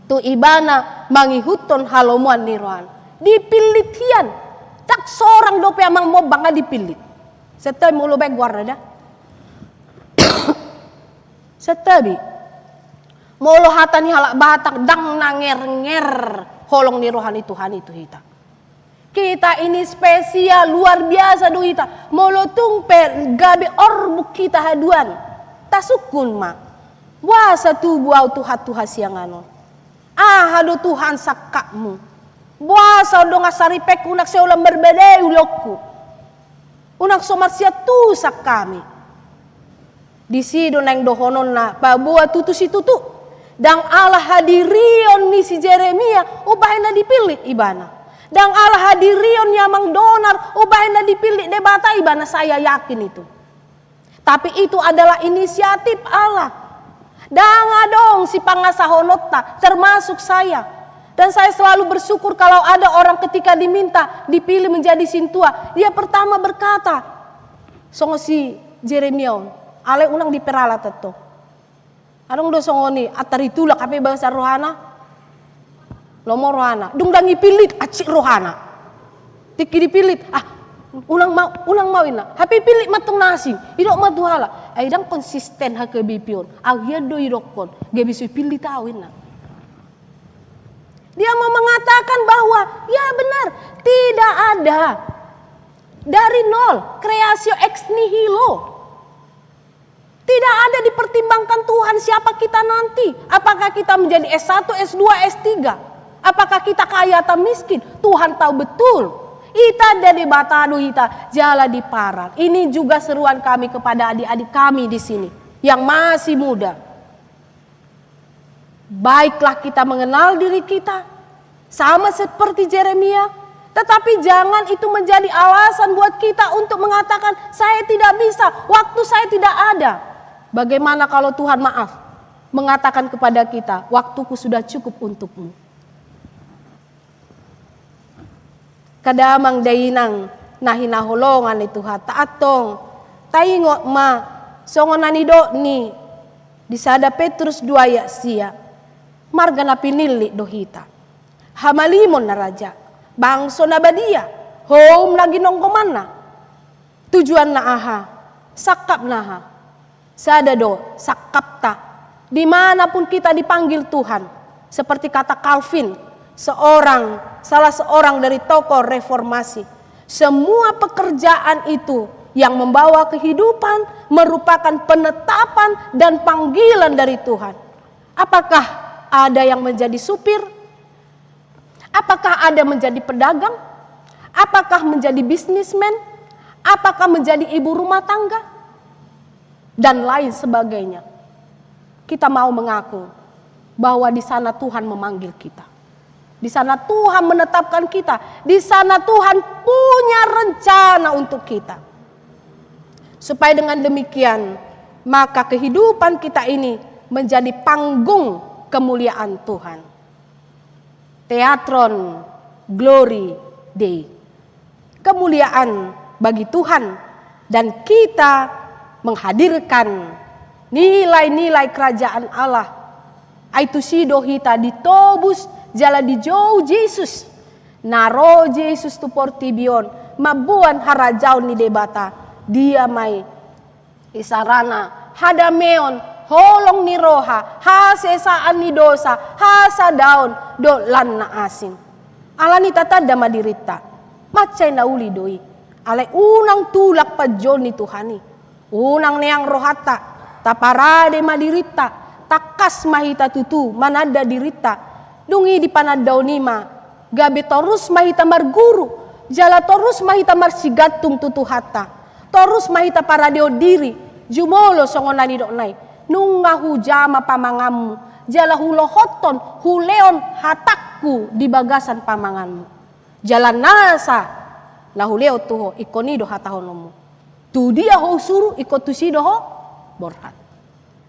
tu ibana mangihuthon halomoan ni rohana. Dipillit hian, ndang sorang dope amang mombang nga dipillit. Santabi molo baen goarna da. Santabi. Molo hata ni halak Batak, ndang na nger-nger holong ni roha ni Tuhan i tu hita. Kita ini spesial, luar biasa do hita. Molo tung pe gabe orbuk hita haduan. Tasungkun ma. Boasa tubu au tu hata hasiangan on. Aha do Tuhan sangkapmu. Boasa dongan saripeku unang sai holan marbadai ulaonku. Unang so marsiantusan hami. Disi do naeng dohononna paboa tutu situtu. Ndang ala hadirion ni si Jeremia, umbahen na dipillit ibana. Ndang ala hadirion ni amang Donar, umbahen na dipillit Debata ibana, saya yakin itu. Tapi itu adalah inisiatif Allah. Ndang adong sipangasahononta, termasuk saya. Dan saya selalu bersyukur kalau ada orang ketika diminta, dipilih menjadi sintua, dia pertama berkata, songon si Jeremia on, alai unang diperalat antong. Adong do songon i, antar ditulak hape bagasan rohana. Lomo rohana. Dung ndang ipillit, hansit rohana. Tingki dipillit, ah, unang mau, unang mau inna. Hape ipillit ma antong na asing. Didok ma tu halak. Ai ndang konsisten H K B P on. Au hian do didokkon. Gabe so ipillit au inna. Dia mau mengatakan bahwa, ya benar, tidak ada. Dari nol, creatio ex nihilo. Tidak ada dipertimbangkan Tuhan siapa kita nanti. Apakah kita menjadi S satu, S dua, S tiga? Apakah kita kaya atau miskin? Tuhan tahu betul. Hita ndada Debata do hita jala diparar. Ini juga seruan kami kepada adik-adik kami di sini yang masih muda. Baiklah kita mengenal diri kita, sama seperti Jeremia, tetapi jangan itu menjadi alasan buat kita untuk mengatakan, "Saya tidak bisa, waktu saya tidak ada." Bagaimana kalau Tuhan, maaf, mengatakan kepada kita, "Waktuku sudah cukup untukmu"? Angka damang dainang na hinaholongan ni Tuhanta, antong taingot ma songon na nidok ni di sada Petrus dua ayat sia, marga na pinillit do hita, hamalimon na raja, bangso na badia, houm na ginonggomanna. Tujuanna aha? Sangkapna aha? Sada do sangkapta. Di mana pun kita dipanggil Tuhan, seperti kata Calvin, seorang, salah seorang dari tokoh reformasi, semua pekerjaan itu yang membawa kehidupan merupakan penetapan dan panggilan dari Tuhan. Apakah ada yang menjadi supir? Apakah ada menjadi pedagang? Apakah menjadi bisnismen? Apakah menjadi ibu rumah tangga? Dan lain sebagainya. Kita mau mengaku bahwa di sana Tuhan memanggil kita. Di sana Tuhan menetapkan kita. Di sana Tuhan punya rencana untuk kita. Supaya dengan demikian, maka kehidupan kita ini menjadi panggung kemuliaan Tuhan. Theatron Glory Dei. Kemuliaan bagi Tuhan, dan kita menghadirkan nilai-nilai kerajaan Allah. Ai tusi do hita ditobus jala dijou Jesus. Na ro Jesus tu portibi on, mamboan harajaon ni Debata, dia ma i isarana hadameon, holong ni roha, hasesaan ni dosa, hasadaon, dohot lan na asing. Alani tatanda ma dirinta, mansai na uli do i. Alai unang tulak panjouon ni Tuhan i. Unang neang rohanta, taparade ma dirinta, tangkas ma hita tutu mananda dirinta. Dung i di panandaon i ma, gabe torus ma hita marguru, jala torus ma hita marsigantung tu Tuhanta. Torus ma hita paradehon diri, jumolo songon na nidokna i. Nunga hujama pamanganmu, jala hulohothon, hulehon hatangku di bagasan pamanganmu. Jala nasa na hulehon tu ho, ingkon i do hatahononmu. Tu dia ho husuru, ingkon tusi do ho borhat.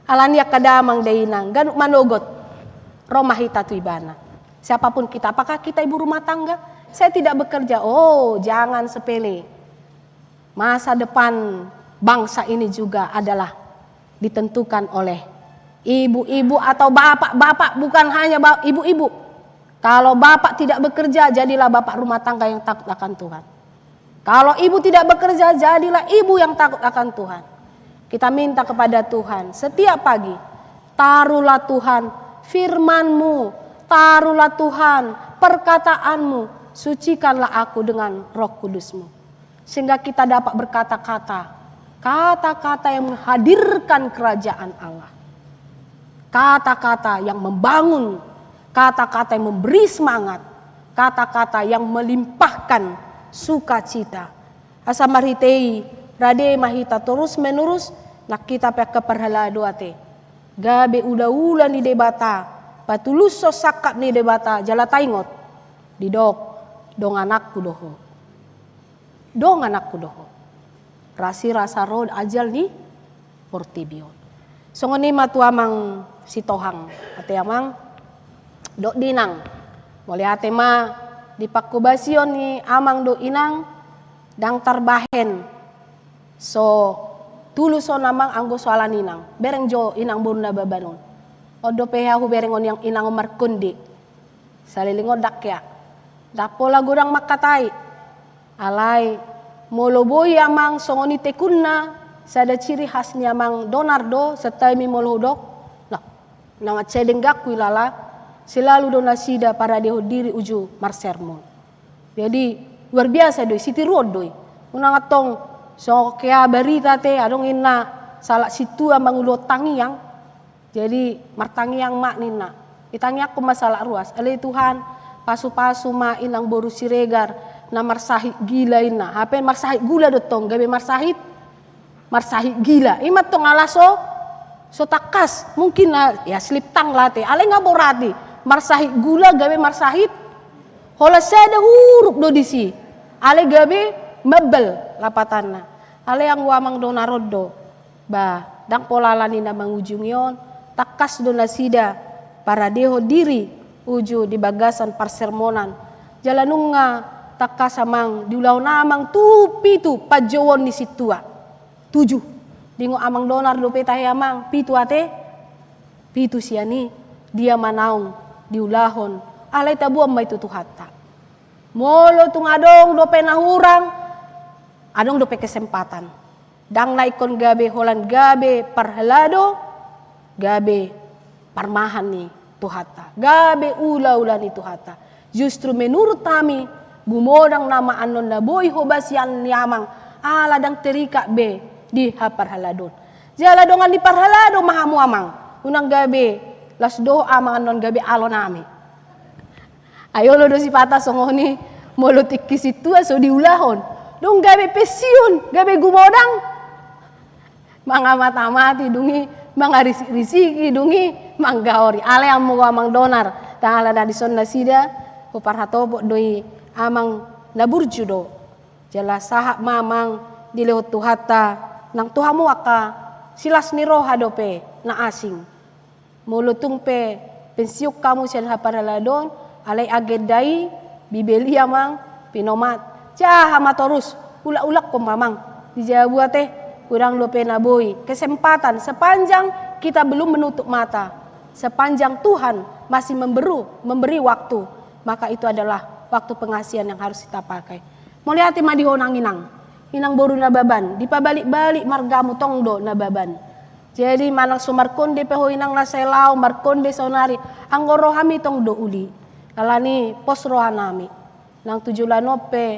Alani i angka damang dainang, ganup manogot, ro ma hita tu Ibana. Siapapun kita, apakah kita ibu rumah tangga? Saya tidak bekerja. Oh, jangan sepele. Masa depan bangsa ini juga adalah ditentukan oleh ibu-ibu atau bapak-bapak, bukan hanya ba-, ibu-ibu. Kalau bapak tidak bekerja, jadilah bapak rumah tangga yang takut akan Tuhan. Kalau ibu tidak bekerja, jadilah ibu yang takut akan Tuhan. Kita minta kepada Tuhan setiap pagi, taruhlah Tuhan firman-Mu, taruhlah Tuhan perkataan-Mu, sucikanlah aku dengan Roh Kudus-Mu. Sehingga kita dapat berkata-kata, kata-kata yang menghadirkan kerajaan Allah. Kata-kata yang membangun, kata-kata yang memberi semangat, kata-kata yang melimpahkan sukacita. Asa marhite i, rade ma hita torus menerus, nang hita pe angka parhalado ate. Gabe ulaula ni Debata, patulushon sangkap ni Debata, jala taingot, didok, dongananku do ho. Dongananku do ho. Rasirasa ro ajal ni portibi on. Songon i ma tu amang Sitohang. Ate amang, dohot inang. Mauliate ma di panghobasion ni amang dohot inang, ndang tarbahen so tulus on amang anggo so ala ni inang. Bereng jo inang boru Nababan on. On dope hea hubereng on inang, inang on markonde. Saleleng on ndang hea. Ndang pola godang mangkatai. Alai, molo boi amang songon i tekunna, sada ciri khas ni amang Donar do, santabi molo hudok. Nah, na mansai dengganku ilala, selalu do nasida paradehon diri uju marsermon. Jadi, luar biasa do i, sitiruon do i. Unang antong, songon hea barita ate, adong inna sahalak sintua manguluhon tangiang. Jadi, martangiang ma ninna. Ditangiangkon ma sahalak ruas. Ale Tuhan, pasupasu ma inang boru Siregar, na marsahit gila inna. Hape marsahit gula do tong, gabe marsahit, marsahit gila. I ma tong ala so, so tangkas. Mungkin na, ya slip tang lah ate. Ale nga borat i. Marsahit gula, gabe marsahit. Holan sada huruf do disi. Ale gabe mabal lapatanna. Ale anggo amang Donar on do. Ba, ndang pola ala ni na mangujungi on, tangkas do nasida paradehon diri uju di bagasan parsermonan. Jala nunga tangkas amang, diulahon amang tu pitu panjouon ni sintua. Tujuh. Diingot amang Donar dope tahe amang, pitu ate, pitu sian i, dia ma naung diulahon, alai taboan ma i tu Tuhanta. Molo tung adong dope na hurang, adong dope kesempatan. Ndang na ingkon gabe holan gabe parhalado, gabe parmahan ni Tuhanta, gabe ulaula ni Tuhanta. Justru menurut hami, gumodang nama annon na boi hobasian ni amang, ala ndang terikat be di haparhaladon. Jala dongan ni parhalado ma hamu amang, unang gabe las dohot amang annon gabe alo nami. Ai olo do sipata songon i, molo tingki sintua so diulahon. Dung gabe pensiun, gabe gumodang. Mangamat-amati dung i, mangarisik-risiki dung i, manggaori. Alai amang Donar, ndang ala na dison nasida, huparhatopot do i amang na burju do. Jala sahat ma amang dilehon Tuhanta, nang tu hamu angka silas ni roha dope na asing. Molo tung pe pensiun hamu sian haparhaladon, alai agenda i, Bibel i amang, pinomat. Jaha ma torus, ulak-ulakhon ma amang. Di jabu ate, godang dope na boi. Kesempatan, sepanjang kita belum menutup mata. Sepanjang Tuhan masih memberi, memberi waktu. Maka itu adalah waktu pengasihan yang harus kita pakai. Mauliate ma di ho nang inang. Inang boru Nababan, dipabalik-balik margamu tong do Nababan. Jadi manang so markonde pe ho inang na sai laho, markonde saonari, anggo rohami tong do uli. Alani pos rohanami. Nang tu joloan on pe,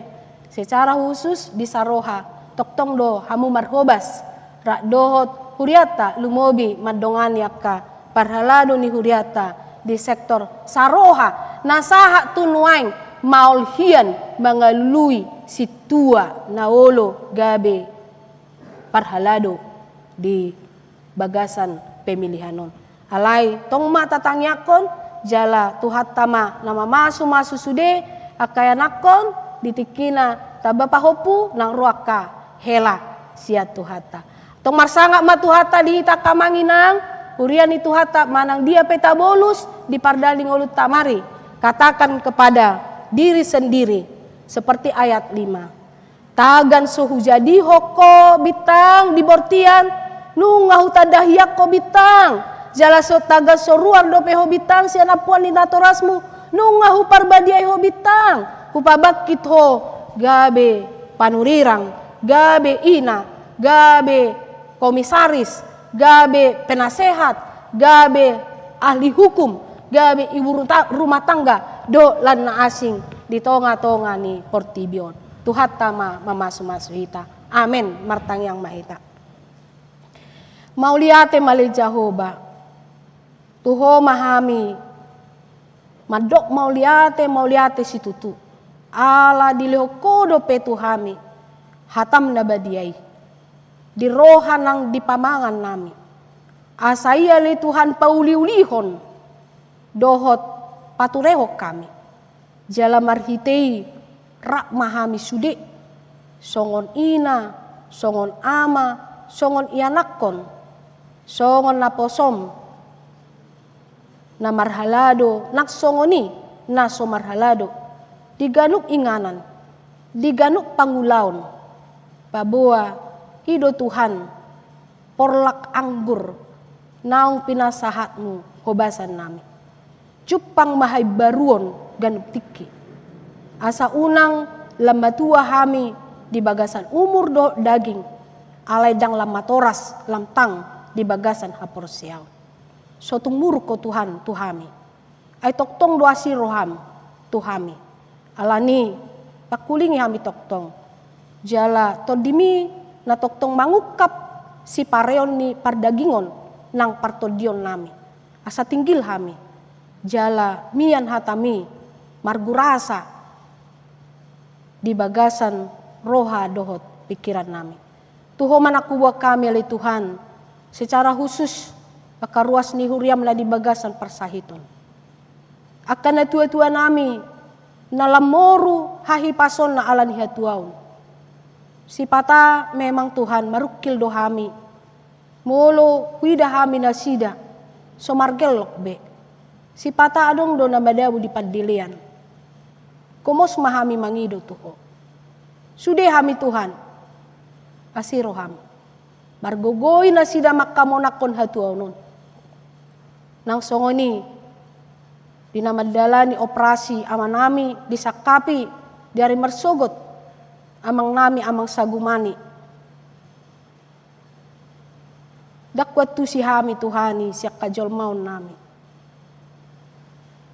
Secara khusus di Saroha, tongtong do hamu marhobas, rap dohot hurianta lumobi mandongani angka parhalado ni hurianta di sektor Saroha, na sahat tu nuaeng maol hian mangalului sintua na olo gabe parhalado di bagasan pemilihan on. Alai tong ma tatangiangkon, jala Tuhanta ma na mamasu-masu sude angka ianakhon di tingkina tamba pahompu nang ro angka hela sian Tuhanta. Tong marsangap ma Tuhanta di hita angka amang inang, huria ni Tuhanta manang dia pe tabolus di pardalanan ni ngolunta on. Katakan kepada diri sendiri, seperti ayat lima. Tagan so hujadihon ho bintang di bortian, nunga hutandahian ho bintang. Jala so tagan so ruar dope ho bintang sian ampuan ni natorasmu, nunga huparbadiai ho bintang. Hupabangkit ho gabe panurirang, gabe ina, gabe komisaris, gabe penasehat, gabe ahli hukum, gabe ibu ruta-, rumah tangga, dohot lan na asing di tonga-tonga ni portibi on. Tuhanta ma mamasu-masu hita. Amen. Martangiang ma hita. Mauliate ma ale Jahowa. Tu Ho ma hami mandok mauliate, mauliate situtu. Ala dilehon Ho dope tu hami hatam na badia i di roha nang di pamangan nami. Asa ia ale Tuhan pauli-ulihon dohot paturehon hami. Jala marhite i rap ma hami sude, songon ina, songon ama, songon ianakhon, songon naposom, na marhalado, nang songon i na so marhalado di ganup inganan, di ganup pangulaon. Paboa i do Tuhan porlak anggur naung pinasahatmu hobasan nami. Jumpang ma haimbaruon ganup tingki. Asa unang lam matua hami di bagasan umur dohot daging, alai ndang lam matoras lam tang di bagasan haporseaon. So tung muruk Ho Tuhan tu hami. Ai tongtong do asi roham tu hami. Alani, pangkulingi hami tongtong. Jala tondimi na tongtong mangungkap sipareon ni pardagingon nang partondion nami. Asa tinggil hami. Jala mian hatami margurasa di bagasan roha dohot pingkiran nami. Tu Ho ma nang huboan hami ale Tuhan, secara khusus angka ruas ni huriam na di bagasan parsahiton. Angka natua-tua nami na lam moru hahipasonna ala ni hatuaon. Sipata memang Tuhan marungkil do hami. Molo huida hami nasida so margellok be. Sipata adong do na madabu di pandelean. Gomos ma hami mangido tu Ho. Sude hami Tuhan. Asi roham. Margogoi nasida mangkamonangkon hatuaon on. Nang songon i di na mandalani operasi amanami disangkapi di ari marsogot amangnami Amang Sagumani. Ndang huantusi hami Tuhan i sian hajolmaon nami.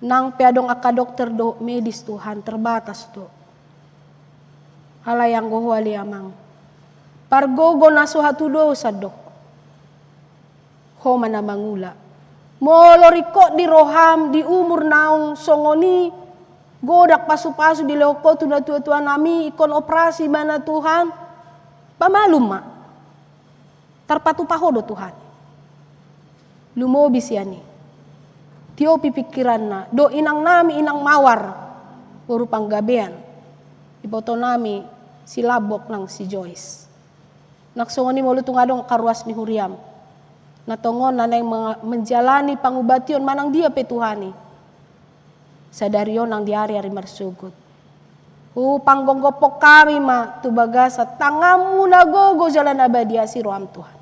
Nang pe adong angka dokter dohot medis Tuhan terbatas do. Alai anggo Ho ale Amang, pargogo na so hatudosan do. Ho ma na mangula. Molo ringkot di roham di umur naung songon i, godang pasu-pasu dilehon Ho tu natua-tua nami ingkon operasi ibana Tuhan, pamalum ma. Tarpatupa Ho do Tuhan. Lumobi sian i, tiopi pingkiranna dohot inang nami, inang Mawar, boru Panggabean, iboto nami si Lambok nang si Joyce. Nang songon i molo tung adong angka ruas ni huriam na tongon na naeng menga-, menjalani pangubation manang dia pe Tuhan i, sadari on nang di ari-ari marsogot, hupanggonggophon hami ma tu bagasan tanganmu na gogo jala na badia, asi roham Tuhan.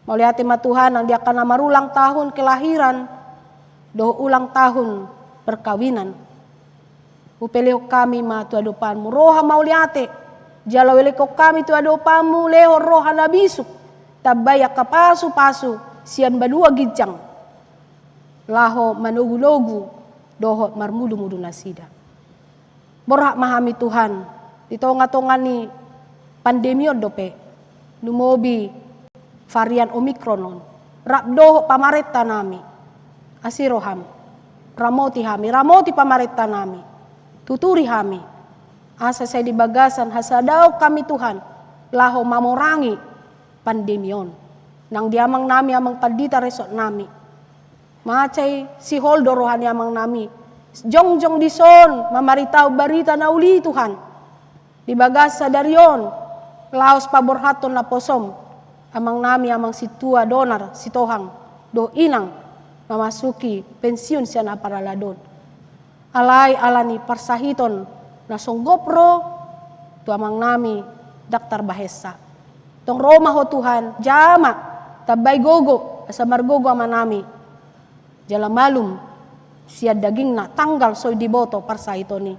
Mauliate ma Tuhan nang di angka na marulang tahun kelahiran dohot ulang tahun perkawinan. Hupelehon hami ma tu adopanmu roha mauliate, jala huelek hami tu adopanmu lehon roha na bisuk, tambai angka pasu-pasu sian banua ginjang, laho manogu-nogu dohot marmudu-mudu nasida. Borhat ma hami Tuhan, Di tonga-tonga ni pandemi on dope, lumobi varian Omikron on, rap dohot pamarenta nami, asi roham, ramoti hami, ramoti pamarenta nami, tuturi hami, asa sai di bagasan hasadaon hami Tuhan, laho mamorangi pandemi on. Nang di amang nami, amang pandita resort nami, mansai sihol do roha ni amang nami, jongjong dison mamaritahon barita na uli Tuhan. Di bagas sadari on, laos paborhathon naposom, amang nami amang sintua Donar Sitohang, dohot inang mamasuki pensiun sian haparhaladon. Alai ala ni parsahiton na songgop ro tu amang nami daktar Bahesa. Tong ro ma ho Tuhan, jama, tambai gogo, asa margogo amang nami. Jala malum sian dagingna tanggal so diboto parsahiton i.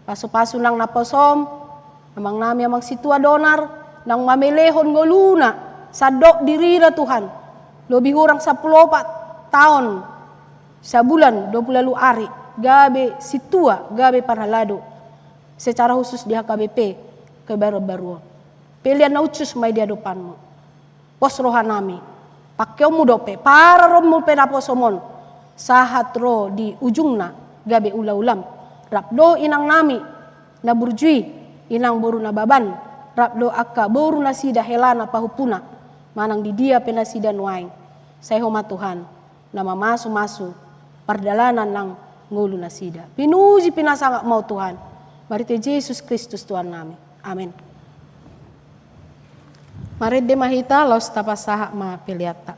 Pasu-pasu nang naposom, amang nami amang sintua Donar, nang mamelehon ngoluna, sandok dirina Tuhan. Lobi hurang sampulu opat taon, sabulan dua pulu ualu ari, gabe sintua, gabe parhalado. Secara khusus di H K B P, kebaruan-baruan. Pelean na hushus ma i di adopanmu. Pos roha nami, pangkeonmu dope, pararommu pe naposom on, sahat ro di ujungna, gabe ula-ulam. Rap dohot inang nami, na burju i, inang boru Nababan, rap dohot angka boru nasida hela na pahompuna, manang di dia pe nasida nuaeng. Sai Ho ma Tuhan, na mamasu-masu pardalanan nang ngolu nasida. Pinuji pinasangap ma Ho Tuhan, marhite Jesus Kristus Tuhan nami. Amen. Marende ma hita, laos tapasahat ma peleanta.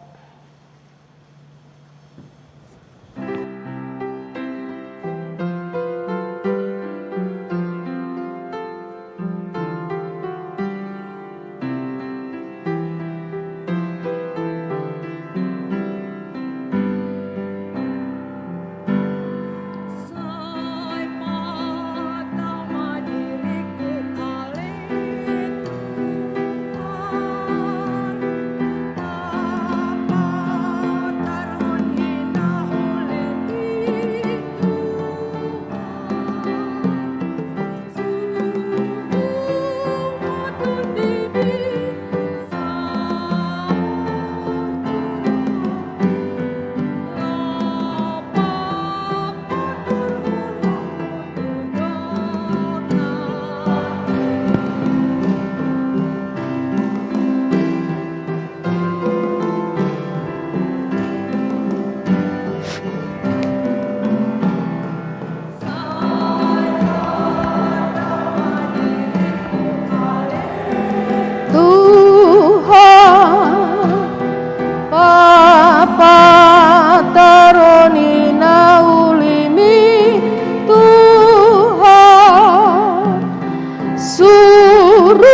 Tuhan, papatar ho ni na ulimi, Tuhan. Suru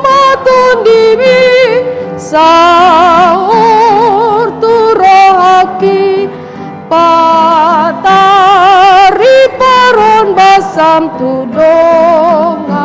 ma tondimi saur tu rohangki, patari paron basam tu donganki.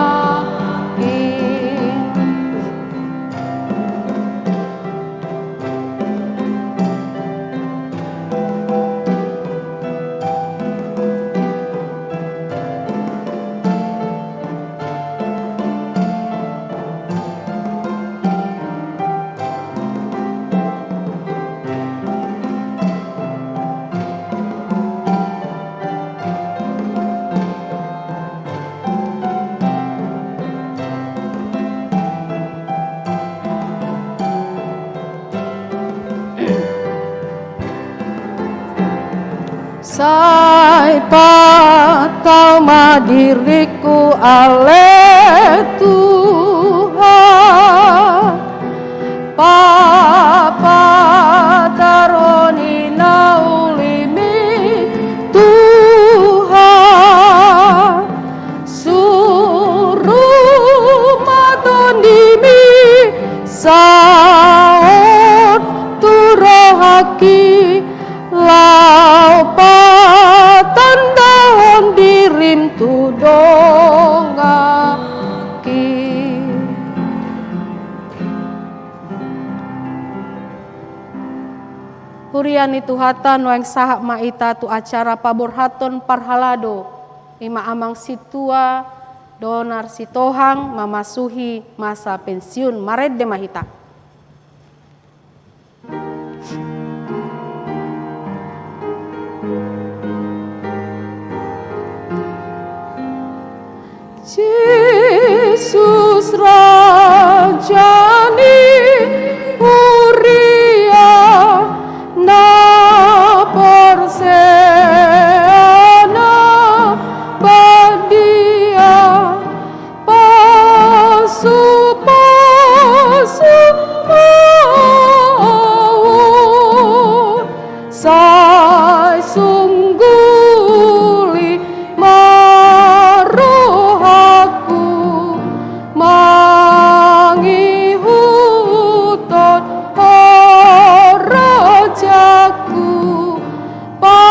Sai patau ma diringku ale Tuhan, papatar ho ni na ulimi Tuhan. Suru ma tondimi saur tu rohangki, laho patandahon dirim tu donganki. Huria ni Tuhanta, nuaeng sahat ma hita tu acara paborhathon parhalado, i ma amang sintua Donar Sitohang mamasuhi masa pensiun, marende ma hita. Jesus Raja ni huria, na porsea na badia, pasupasu ma ahu, sai sungguli ma rohangku, mangihuthon ho rajaku, pargogoi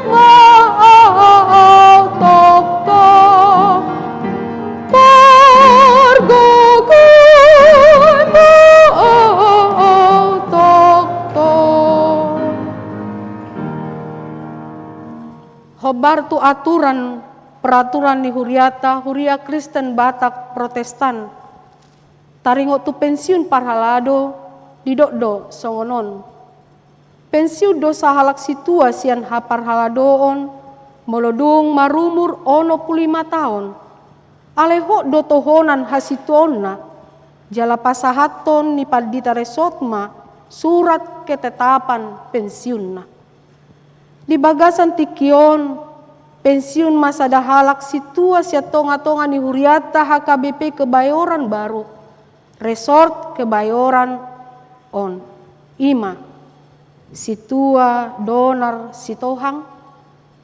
ma ahu tongtong, pargogoi ma ahu tongtong. Hombar tu aturan peraturan ni huriata, Huria Kristen Batak Protestan, taringot tu pensiun parhalado, didok do songon on. Pensiun do sahalak sintua sian haparhaladoon, molo dung marumur onom pulu lima taon. Alai hot do tohonan hasintuaonna, jala pasahathon ni pandita resort ma surat ketetapan pensiunna. Di bagasan tingki on, pensiun ma sada halak sintua sian tongatonga ni huriata H K B P Kebayoran Baru, Resort Kebayoran on. I ma, sintua Donar Sitohang,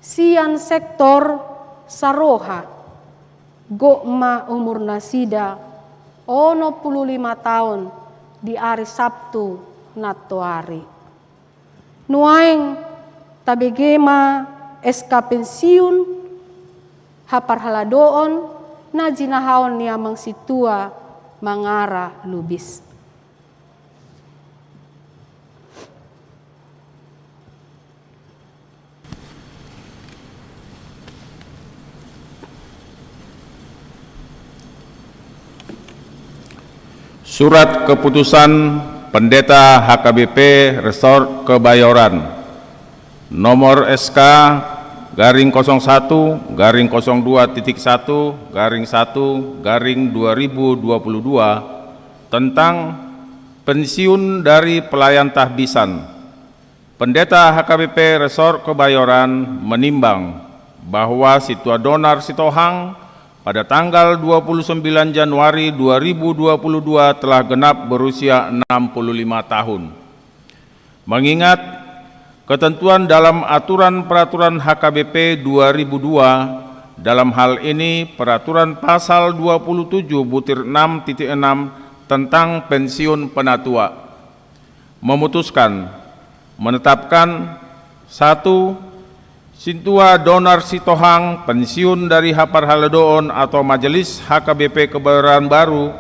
sian sektor Saroha, gok ma umurnasida onom pulu lima taon di ari Sabtu nantoari. Nuaeng tabege ma S K pensiun haparhaladoon na jinahaon ni amang sintua Mangara Lubis. Surat keputusan Pendeta H K B P Resort Kebayoran, nomor S K garing kosong satu garing kosong dua titik satu garing satu garing dua ribu dua puluh dua, tentang pensiun dari pelayan tahbisan. Pendeta H K B P Resort Kebayoran menimbang bahwa sintua Donar Sitohang pada tanggal dua puluh sembilan Januari dua ribu dua puluh dua telah genap berusia enam puluh lima tahun. Mengingat ketentuan dalam aturan peraturan H K B P dua ribu dua, dalam hal ini peraturan pasal dua puluh tujuh butir enam titik enam tentang pensiun penatua, memutuskan, menetapkan, satu, sintua Donar Sitohang pensiun dari haparhaladoon atau majelis H K B P Kebayoran Baru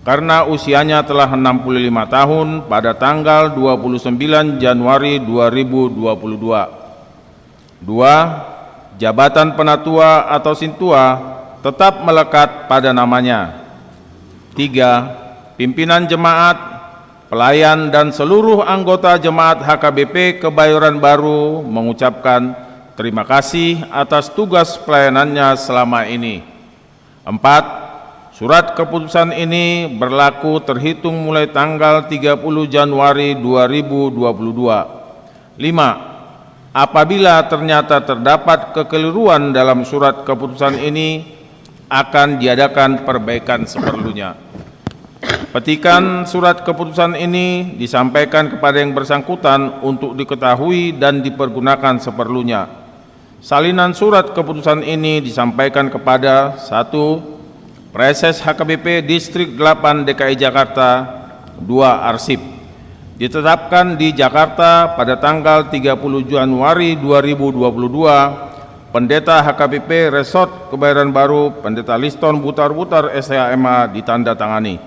karena usianya telah enam puluh lima tahun pada tanggal dua puluh sembilan Januari dua ribu dua puluh dua. Dua, jabatan penatua atau sintua tetap melekat pada namanya. Tiga, pimpinan jemaat, pelayan, dan seluruh anggota jemaat H K B P Kebayoran Baru mengucapkan terima kasih atas tugas pelayanannya selama ini. Empat, surat keputusan ini berlaku terhitung mulai tanggal tiga puluh Januari dua ribu dua puluh dua. Lima, apabila ternyata terdapat kekeliruan dalam surat keputusan ini, akan diadakan perbaikan seperlunya. Petikan surat keputusan ini disampaikan kepada yang bersangkutan untuk diketahui dan dipergunakan seperlunya. Salinan surat keputusan ini disampaikan kepada, satu, Praeses H K B P Distrik delapan D K I Jakarta, dua, Arsip. Ditetapkan di Jakarta pada tanggal tiga puluh Januari dua ribu dua puluh dua, Pendeta H K B P Resort Kebayoran Baru, Pendeta Liston Butar-Butar, S H, M A, ditandatangani.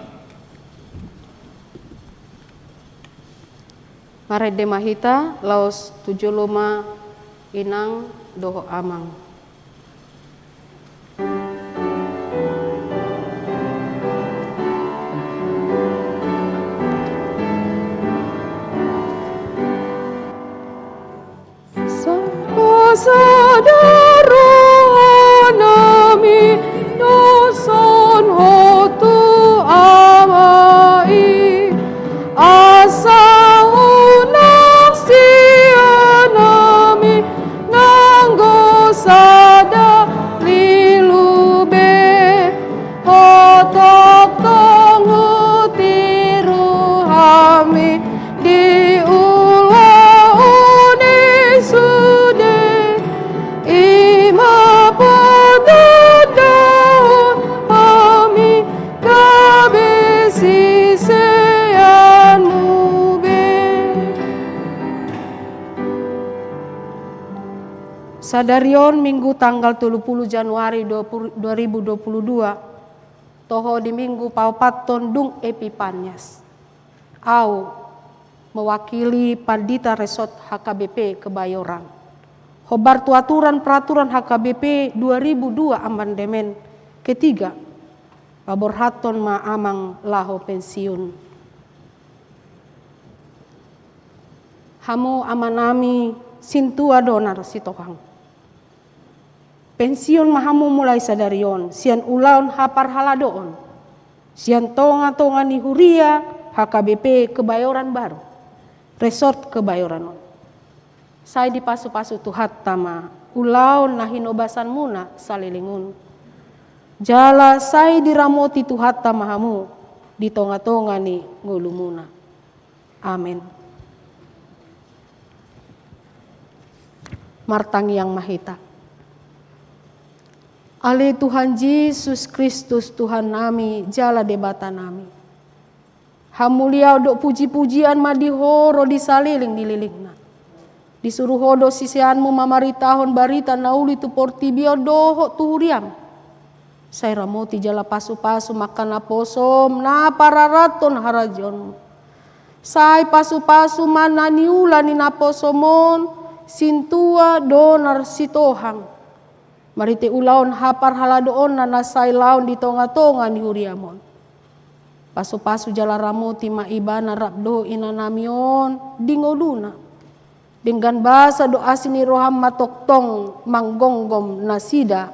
Marende ma hita, laos tu jolo ma inang dohot amang. Sadari on Minggu tanggal tolu pulu Januari dua puluh, dua ribu dua puluh dua, toho di Minggu paopathon dung Epipanias. Au, mewakili Pandita Resort H K B P Kebayoran, hombar tu aturan peraturan H K B P dua ribu dua amandemen ketiga, paborhathon ma amang laho pensiun. Hamu amanami Sintua Donar Sitohang, pensiun ma hamu mulai sadari on sian ulaon haparhaladoon sian tonga-tonga ni huria H K B P Kebayoran Baru, Resort Kebayoran on. Sai dipasu-pasu Tuhanta ma ulaon na hinobasanmuna saleleng on. Jala sai diramoti Tuhanta ma hamu di tonga-tonga ni ngolumuna. Amen. Martangiang ma hita. Ale Tuhan Jesus Kristus, Tuhannami jala Debatanami, hamuliaon dohot puji-pujian ma di Ho ro di saleleng ni lelengna. Disuru Ho do siseanMu mamaritahon barita na uli tu portibi on dohot tu huriaM. Sai ramoti jala pasu-pasu ma angka naposoM na pararathon harajaonMu. Sai pasu-pasu ma na niula ni naposoM on, Sintua Donar Sitohang, marhite ulaon haparhaladoonna na sai laon di tonga-tonga ni huriaM on. Pasu-pasu jala ramoti ma ibana rap dohot inanami on di ngoluna. Denggan basa dohot asi ni rohaM ma tongtong manggomgom nasida.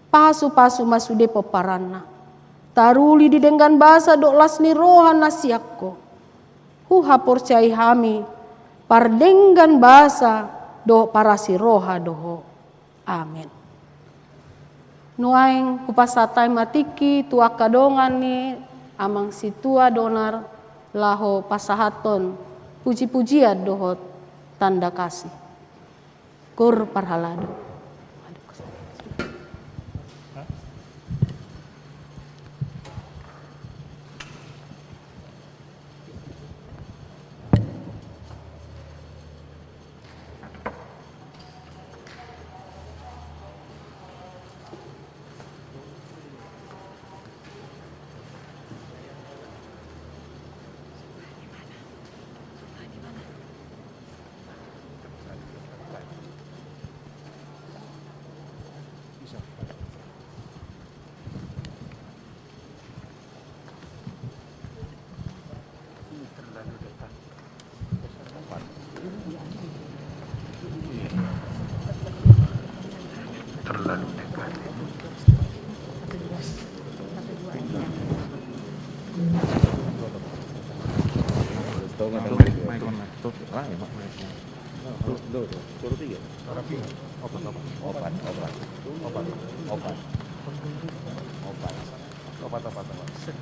Pasu-pasu ma sude pomparanna. Taruli di denggan basa dohot las ni roha na sian Ho. Huhaporseai hami pardenggan basa dohot parasi roha do Ho. Amen. Nuaeng hupasahat hami ma tingki tu angka dongan ni Amang Sintua Donar laho pasahathon puji-pujian dohot tanda kasih. Kur parhalado. Terlalu dekat. Opat, opat. Opat, opat. Opat. Opat. Opat, opat, opat.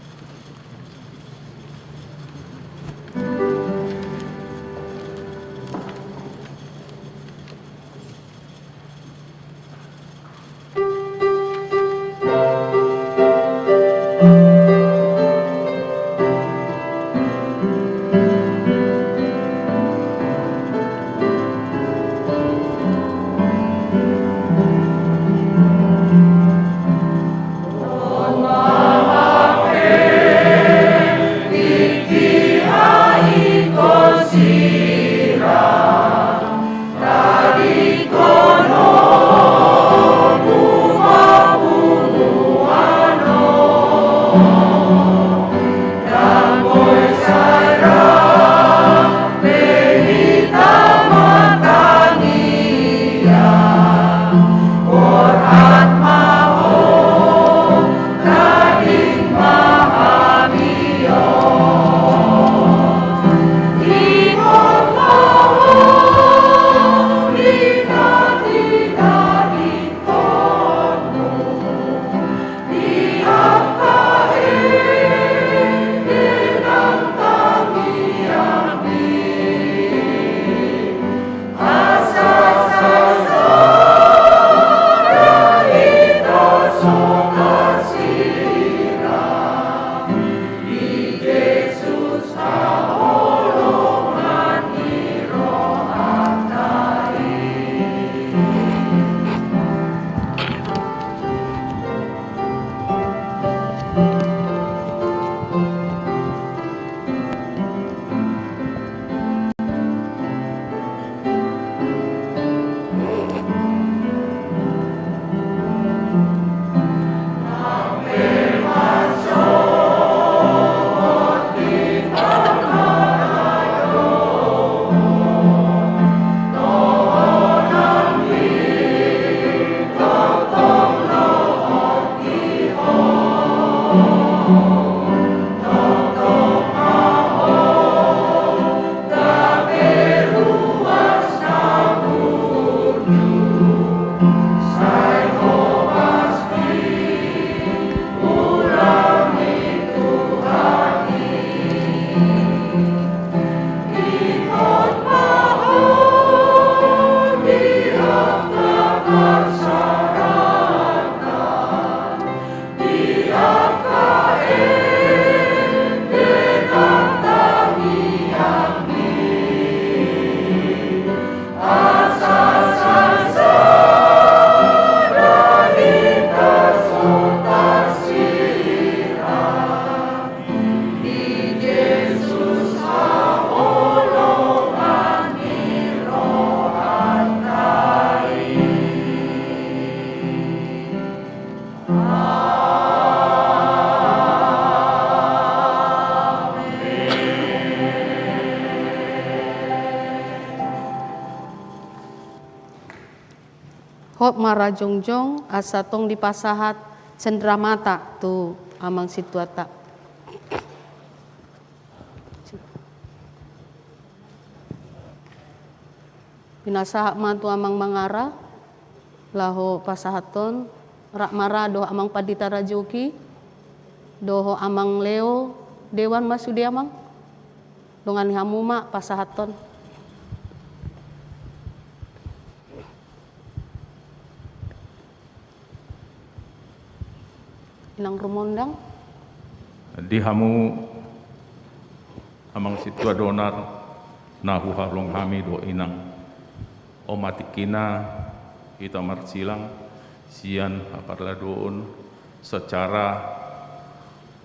Hot ma ra jongjong, asa tong dipasahat cendramata tu amang sintuanta. Pinasahat ma tu amang Mangara, laho pasahathon, rap ma ra dohot amang Pandita Rajoki, dohot amang Leo, dewan ma sude amang. Dongani hamu ma pasahathon. Inang Rumondang. Di hamu amang sintua donar na huhaholongi hami dohot inang. On ma tingkina hita marsilang sian haparladoon secara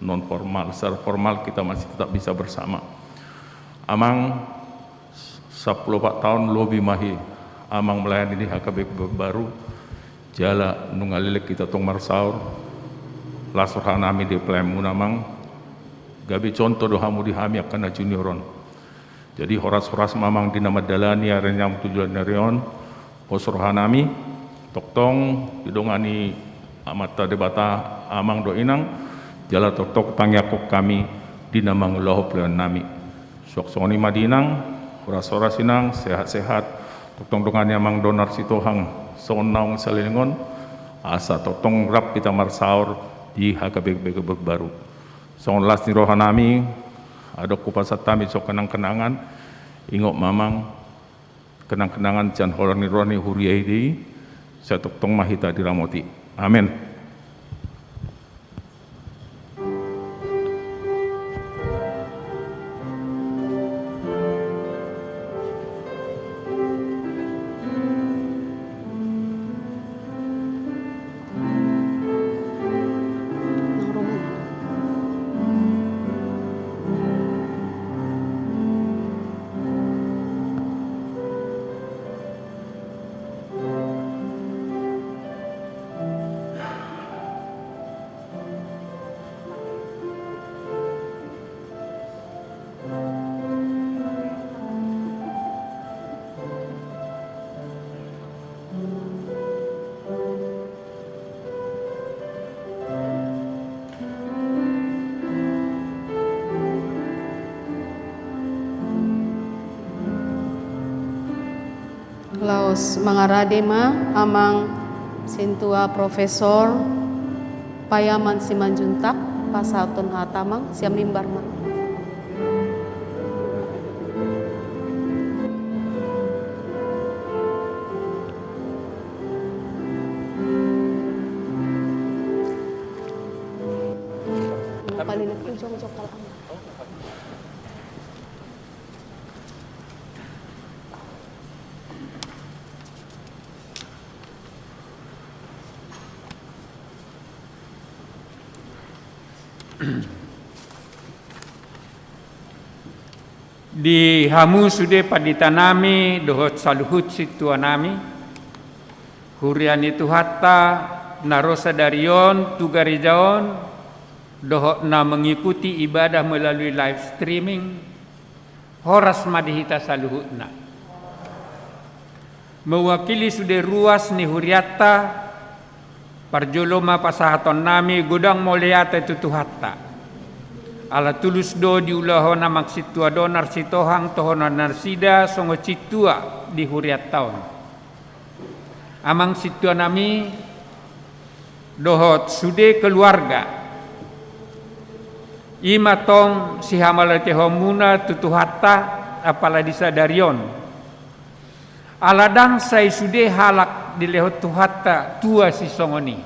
non formal, secara formal kita masih tetap bisa bersama. Amang, sampulu opat taon lobi ma i amang melayani di H K B P Pekanbaru, jala nunga leleng hita tong marsaor, las rohanami di pelayananmuna amang, gabe contoh do hamu di hami angka na junior on. Jadi horas-horas ma amang di na mandalani ari ni amang tu joloan ni ari on, pos rohanami, tongtong didongani Amanta Debata amang dohot inang, jala tongtong tangiangkon hami di na mangulahon pelayanannami. Suang songon i ma di inang, horas-horas inang, sehat-sehat, tongtong dongani amang donar Sitohang, songon naung saleleng on, asa tongtong rap hita marsaor di H K B P Pekanbaru. Songon las ni rohanami, adong hupasahat hami songon kenang-kenangan, ingot ma amang, kenang-kenangan sian holang ni roha ni huria i do i, sai tongtong ma hita diramoti. Amen. Laos mangarade ma amang sintua Profesor Payaman Simanjuntak, pasahathon hata amang, sian mimbar ma. Di hamu sude panditanami dohot saluhut sintuanami, huria ni Tuhanta na ro sadari on tu gareja on, dohot na mengikuti ibadah melalui live streaming, horas ma di hita saluhutna. Mewakili sude ruas ni hurianta, parjolo ma pasahatonnami godang mauliate tu Tuhanta. Ala tulus do diulahon amang sintua donar Sitohang tohonan nasida songon sintua di hurianta on. Amang sintuanami dohot sude keluarga, i ma tong sihamauliatehonmuna tu Tuhanta apala di sadari on. Ala ndang sai sude halak dilehon Tuhanta tua sisongon i.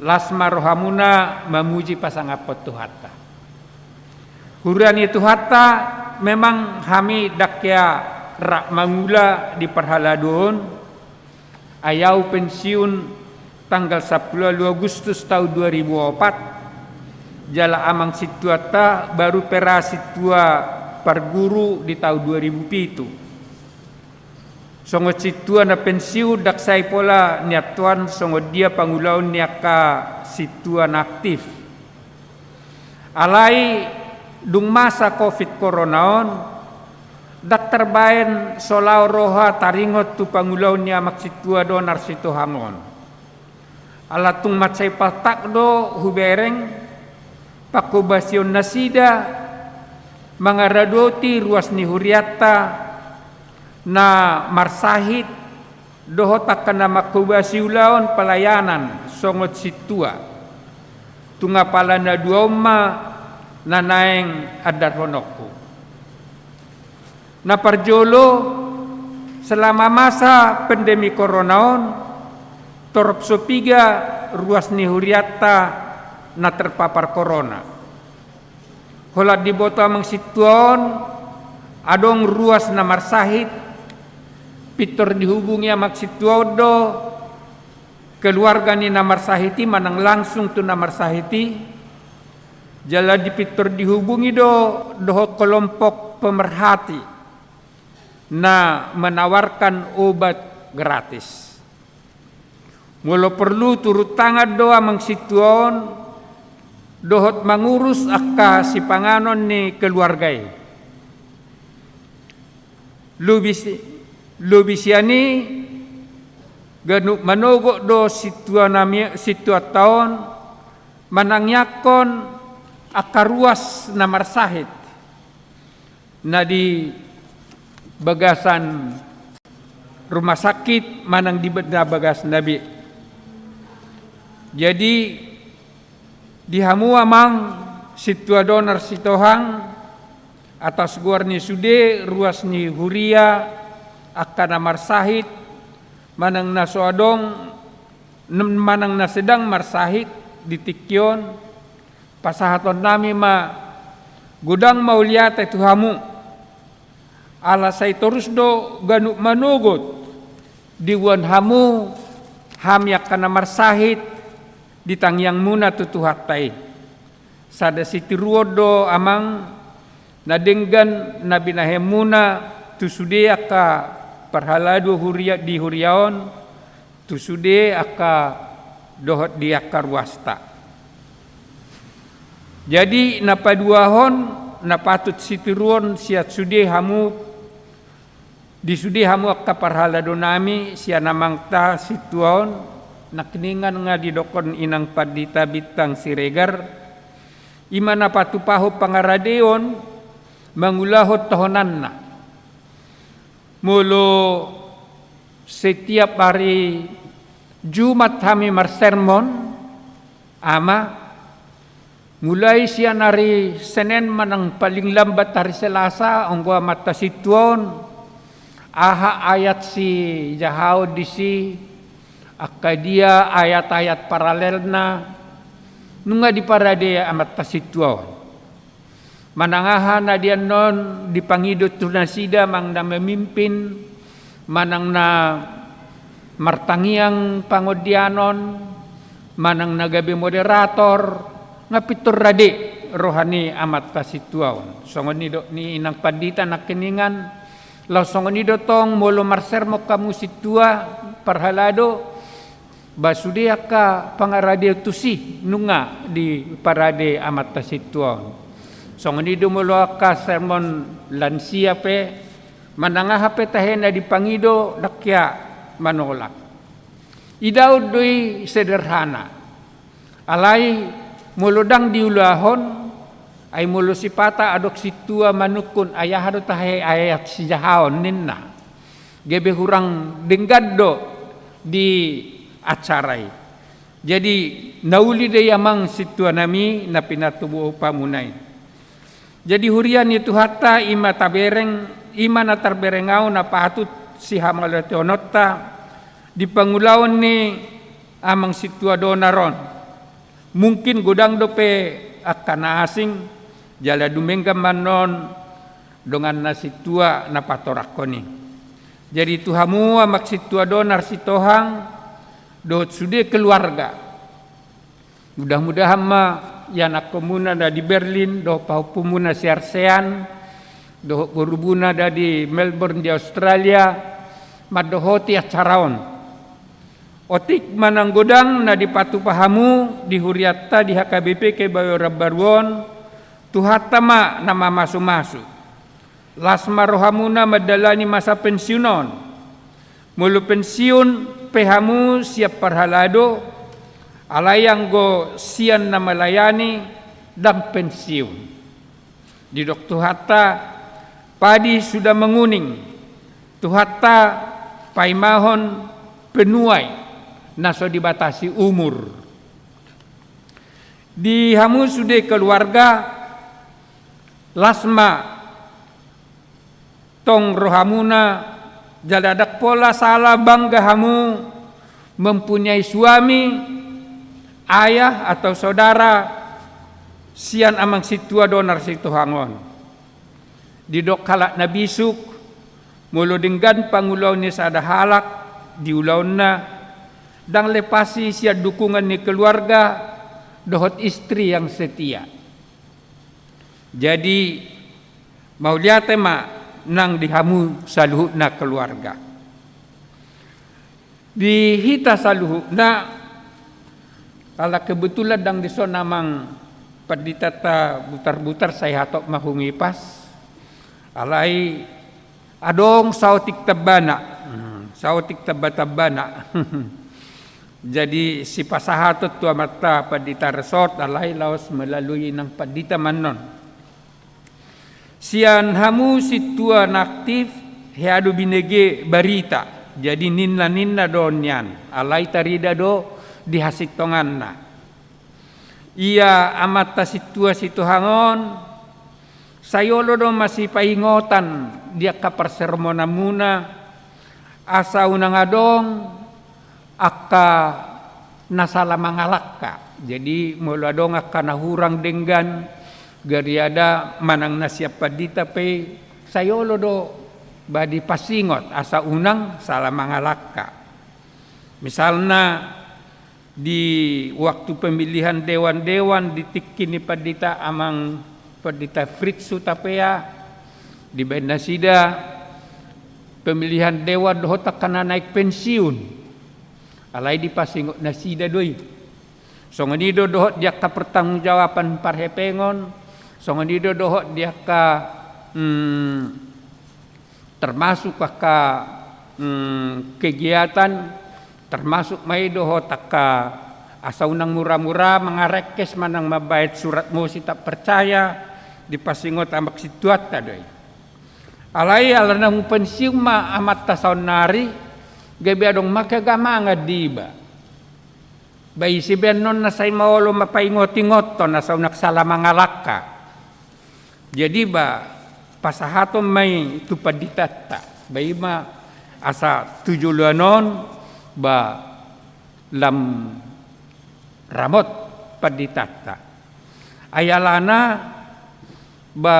Las ma rohamuna mamuji pasangaphon Tuhanta. Huria ni Tuhanta, memang hami ndang hea rap mangula di parhalado on, ai ahu pensiun tanggal sampulu ualu Agustus taon dua ribu opat, jala amang sintuanta baru pe ra sintua parguru di taon dua ribu pitu. Songon sintua na pensiun ndang sai pola niantuan songon dia pangulaon ni angka sintua na aktif. Alai dung masa covid corona on, Ndang tarbaen so laho roha taringot tu pangulaon ni Amang Sintua Donar Sitohang on. Ala tung mansai paltak do hubereng panghobasion nasida mangaradoti ruas ni hurianta na marsahit dohot angka na manghobasi ulaon pelayanan songon sintua. Tung apala na dua on ma na naeng andarhononku. Na parjolo, selama masa pandemi corona on, torop so piga ruas ni hurianta na terpapar corona. Holan diboto Amang Sintua on, adong ruas na marsahit, pintor dihubungi Amang Sintua on do keluarga ni na marsahit i manang langsung tu na marsahit i, jala dipintor dihubungi do dohot kelompok pemerhati na menawarkan obat gratis. Molo porlu turun tangan do Amang Sintua on dohot mangurus angka sipanganon ni keluarga i. Lobi si-, lobi sian i ganup manogot do sintua nami-, sintuanta on manangiangkon angka ruas na marsahit na di bagasan rumah sakit manang di be-, na bagasna be. Jadi di hamu Amang Sintua Donar Sitohang, atas goar ni sude ruas ni huria angka na marsahit manang na so adong, nem-, manang na sedang marsahit di tingki on, pasahatonnami ma godang mauliate tu hamu. Ala sai torus do ganup manogot diboan hamu, hami angka na marsahit, di tangiangmuna tu Tuhanta i. Sada sitiruon do Amang na denggan na binahenmuna tu sude angka parhalado huria, di huria on, tu sude angka dohot di angka ruasta. Jadi na paduahon na patut sitiruon sian sude hamu, di sude hamu angka parhaladonami sian Amanta Sintua on, nangkiningan nga didokkon Inang Pandita Bintang Siregar, i ma na patupahon pangaradeon mangulahon tohonanna. Molo setiap hari Jumat hami marsermon, Ama, mulai sian hari Senen manang paling lambat hari Selasa, anggo Amanta Sintua on, aha ayat sijahaon disi, angka dia ayat-ayat paralelna, nunga diparade Amanta Sintua on. Manang aha na di annon dipangido tu nasida, manang na memimpin, manang na martangiang pangondianon, manang na gabe moderator, nga pintor rade roha ni Amanta Sintua on. Songon nidok ni Inang Pandita nangkiningan, laos songon i do tong molo marsermon hamu sintua parhalado, ba sude angka pangaradeon tusi nunga diparade Amanta Sintua on. Songon i do molo angka sermon lansia pe, manang aha pe tahe na dipangido, ndang hea manolak. Idaon do i sederhana. Alai molo ndang diulahon, ai molo sipata adong sintua manungkun, ai aha do tahe ayat sijahaon ninna, gabe hurang denggan do di acara i. Jadi na uli do i Amang Sintua nami na pinatubu hamuna i. Jadi huria ni Tuhanta, i ma tabereng, i ma na tarbereng ahu na patut sihamauliateononta di pangulaon ni Amang Sintua Donar on. Mungkin godang dope angka na asing, jala dumenggan ma annon donganna sintua na patorangkon i. Jadi tu hamu Amang Sintua Donar Sitohang dohot sude keluarga, mudah-mudahan ma ianakkonmuna na di Berlin dohot pahompumuna si Arsean dohot borumuna na di Melbourne di Australia mandohoti acara on. Otik manang godang na dipatupa hamu di hurianta di H K B P Kebayoran Baru on, Tuhanta ma na mamasu-masu. Las ma rohamuna mandalani masa pensiun on. Molo pensiun pe hamu sian parhalado, alai anggo sian na melayani ndang pensiun. Didok Tuhanta, padi sudah menguning, Tuhanta paimahon penuai na so dibatasi umur. Di hamu sude keluarga, las ma tong rohamuna, jala ndang pola sala bangga hamu mempunyai suami, ayah atau saudara sian Amang Sintua Donar Sitohang on. Didok halak na bisuk, molo denggan pangulaon ni sada halak di ulaonna, ndang lepas i sian dukungan ni keluarga dohot istri yang setia. Jadi, mauliate ma nang di hamu saluhutna keluarga. Di hita saluhutna, ala kebetulan ndang dison Amang Panditanta Butarbutar, sai hatop ma humipas. Alai adong saotik tambana. Hmm, saotik tamba-tambana. Jadi, sipasahaton tu Amanta Pandita Resort, alai laos melalui Inang Pandita ma annon. Sian hamu sintua na aktif, hea do binege barita. Jadi, ninna-ninna do on nian, alai tarida do di hasintonganna. Ia Amanta Sintua Sitohang on, sai olo do masipaingotan di angka parsermonanmuna, asa unang adong angka na sala mangalangka. Jadi, molo adong angka na hurang denggan, gariada manang na sian pandita pe, sai olo do ba dipasingot asa unang sala mangalangka. Misalna, di waktu pemilihan dewan-dewan di tingki ni Pandita Amang Pandita Fritz Hutapea, dibaen nasida pemilihan dewan dohot angka na naek pensiun. Alai dipasingot nasida do i. Songon i do dohot di angka pertanggungjawaban parhepengon, songon i do dohot di angka, mm, termasuk angka, mm, kegiatan, termasuk ma i dohot angka asa unang mura-mura mangarengkes manang mambaen surat mosita percaya, dipasingot Amang Sintuanta do i. Alai ala naung pensiun ma amanta saonnari, gabe adong ma kegamangan di iba. Ba ise be annon na sai maolo mapaingot-ingothon asa unang sala mangalangka. Jadi ba pasahaton ma i tu panditanta. Ba i ma asa tu joloan on ba lam ramot panditanta. Ai alana ba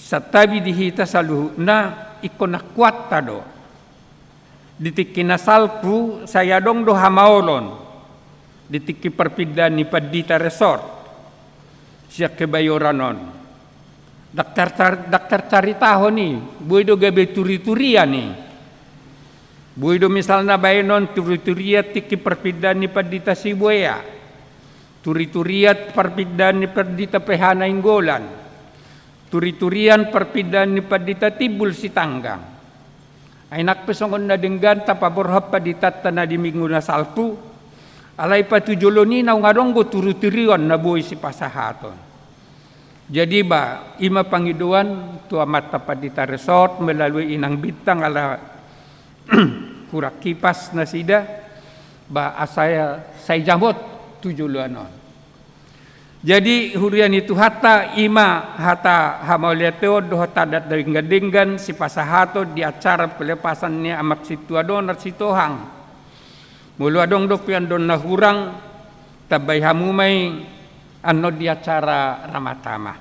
santabi di hita saluhutna ingkon angkuanta do. Di tingki na salpu sai adong do hamaolon di tingki parpindahan ni Pandita Resort sian Kebayoran on. Ndang tar-, ndang tarcaritahon i, boi do gabe turi-turian i. Boi do misalna baenon turi-turian tingki parpindahan ni Pandita Sibuea, turi-turian parpindahan ni Pandita P H Nainggolan, turi-turian parpindahan ni Pandita Timbul Sitanggang. Ai nang pe songon na denggan tapaborhat panditanta na di minggu na salpu, alai patujolo ni naung adong do turi-turian na boi sipasahaton. Jadi ba i ma pangidoan tu amanta Pandita Resort melalui Inang Bintang ala hurang hipas nasida, ba asa sai jamot tu joloan on. Jadi huria ni Tuhanta, i ma hata hamauliateon dohot tanda denggan-denggan sipasahaton di acara pelepasan ni Amang Sintua Donar Sitohang. Molo adong dope annon na hurang, tambai hamu ma i annon di acara ramatama.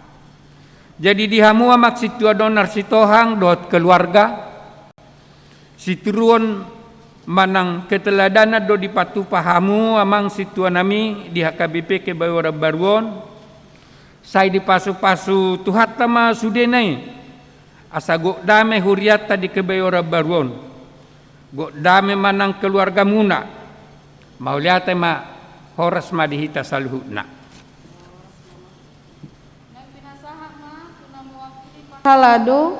Jadi di hamu Amang Sintua Donar Sitohang dohot keluarga, sitiruon manang keteladanan do dipatupa hamu Amang Sintuanami di H K B P Kebayoran Baru on, sai dipasu-pasu Tuhanta ma sudena i, asa gok dame hurianta di Kebayoran Baru on, gok dame manang keluargamuna. Mauliate ma, horas ma di hita saluhutna. Parhalado,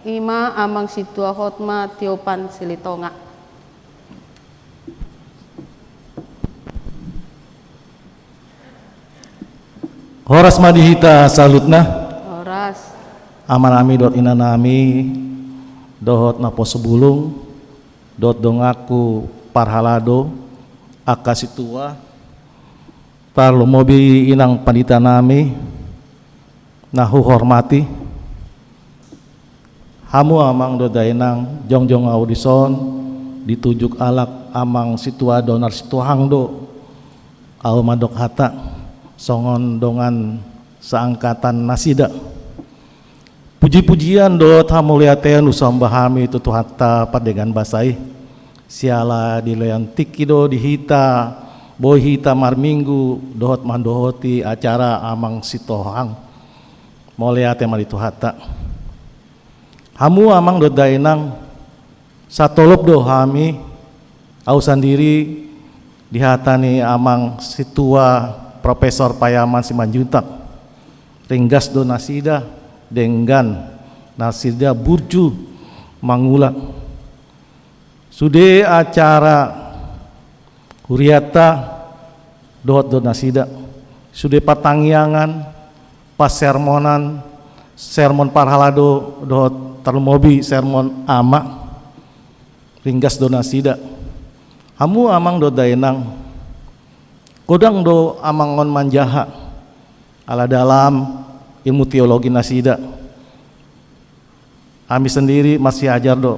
ima amang sintua Hotma Tiopan Silitonga. Horas ma di hita saluhutna. Horas. Amanami dohot inanami, dohot naposobulung, dohot donganku parhalado, angka sintua, tarlumobi inang panditanami na huhormati. Hamu amang dohot dainang, jongjong ahu dison, ditunjuk halak amang sintua Donar Sitohang do ahu mandok hata, songon dongan saangkatan nasida. Puji-pujian dohot hamauliateon husomba hami tu Tuhanta pardenggan basa i. Siala dilehon tingki do di hita, boi hita marminggu dohot mandohoti acara amang Sitohang. Mauliate ma di Tuhanta. Hamu amang dohot dainang, satolop do hami, ahu sandiri, di hata ni amang sintua Profesor Payaman Simanjuntak. Ringgas do nasida, denggan nasida burju mangula. Sude acara hurianta dohot do nasida. Sude partangiangan, parsermonan, sermon parhalado dohot tarlumobi sermon ama. Ringgas do nasida. Hamu amang dohot dainang, godang do amang on manjaha. Ala dalam ilmu teologi nasida. Hami sandiri marsiajar do.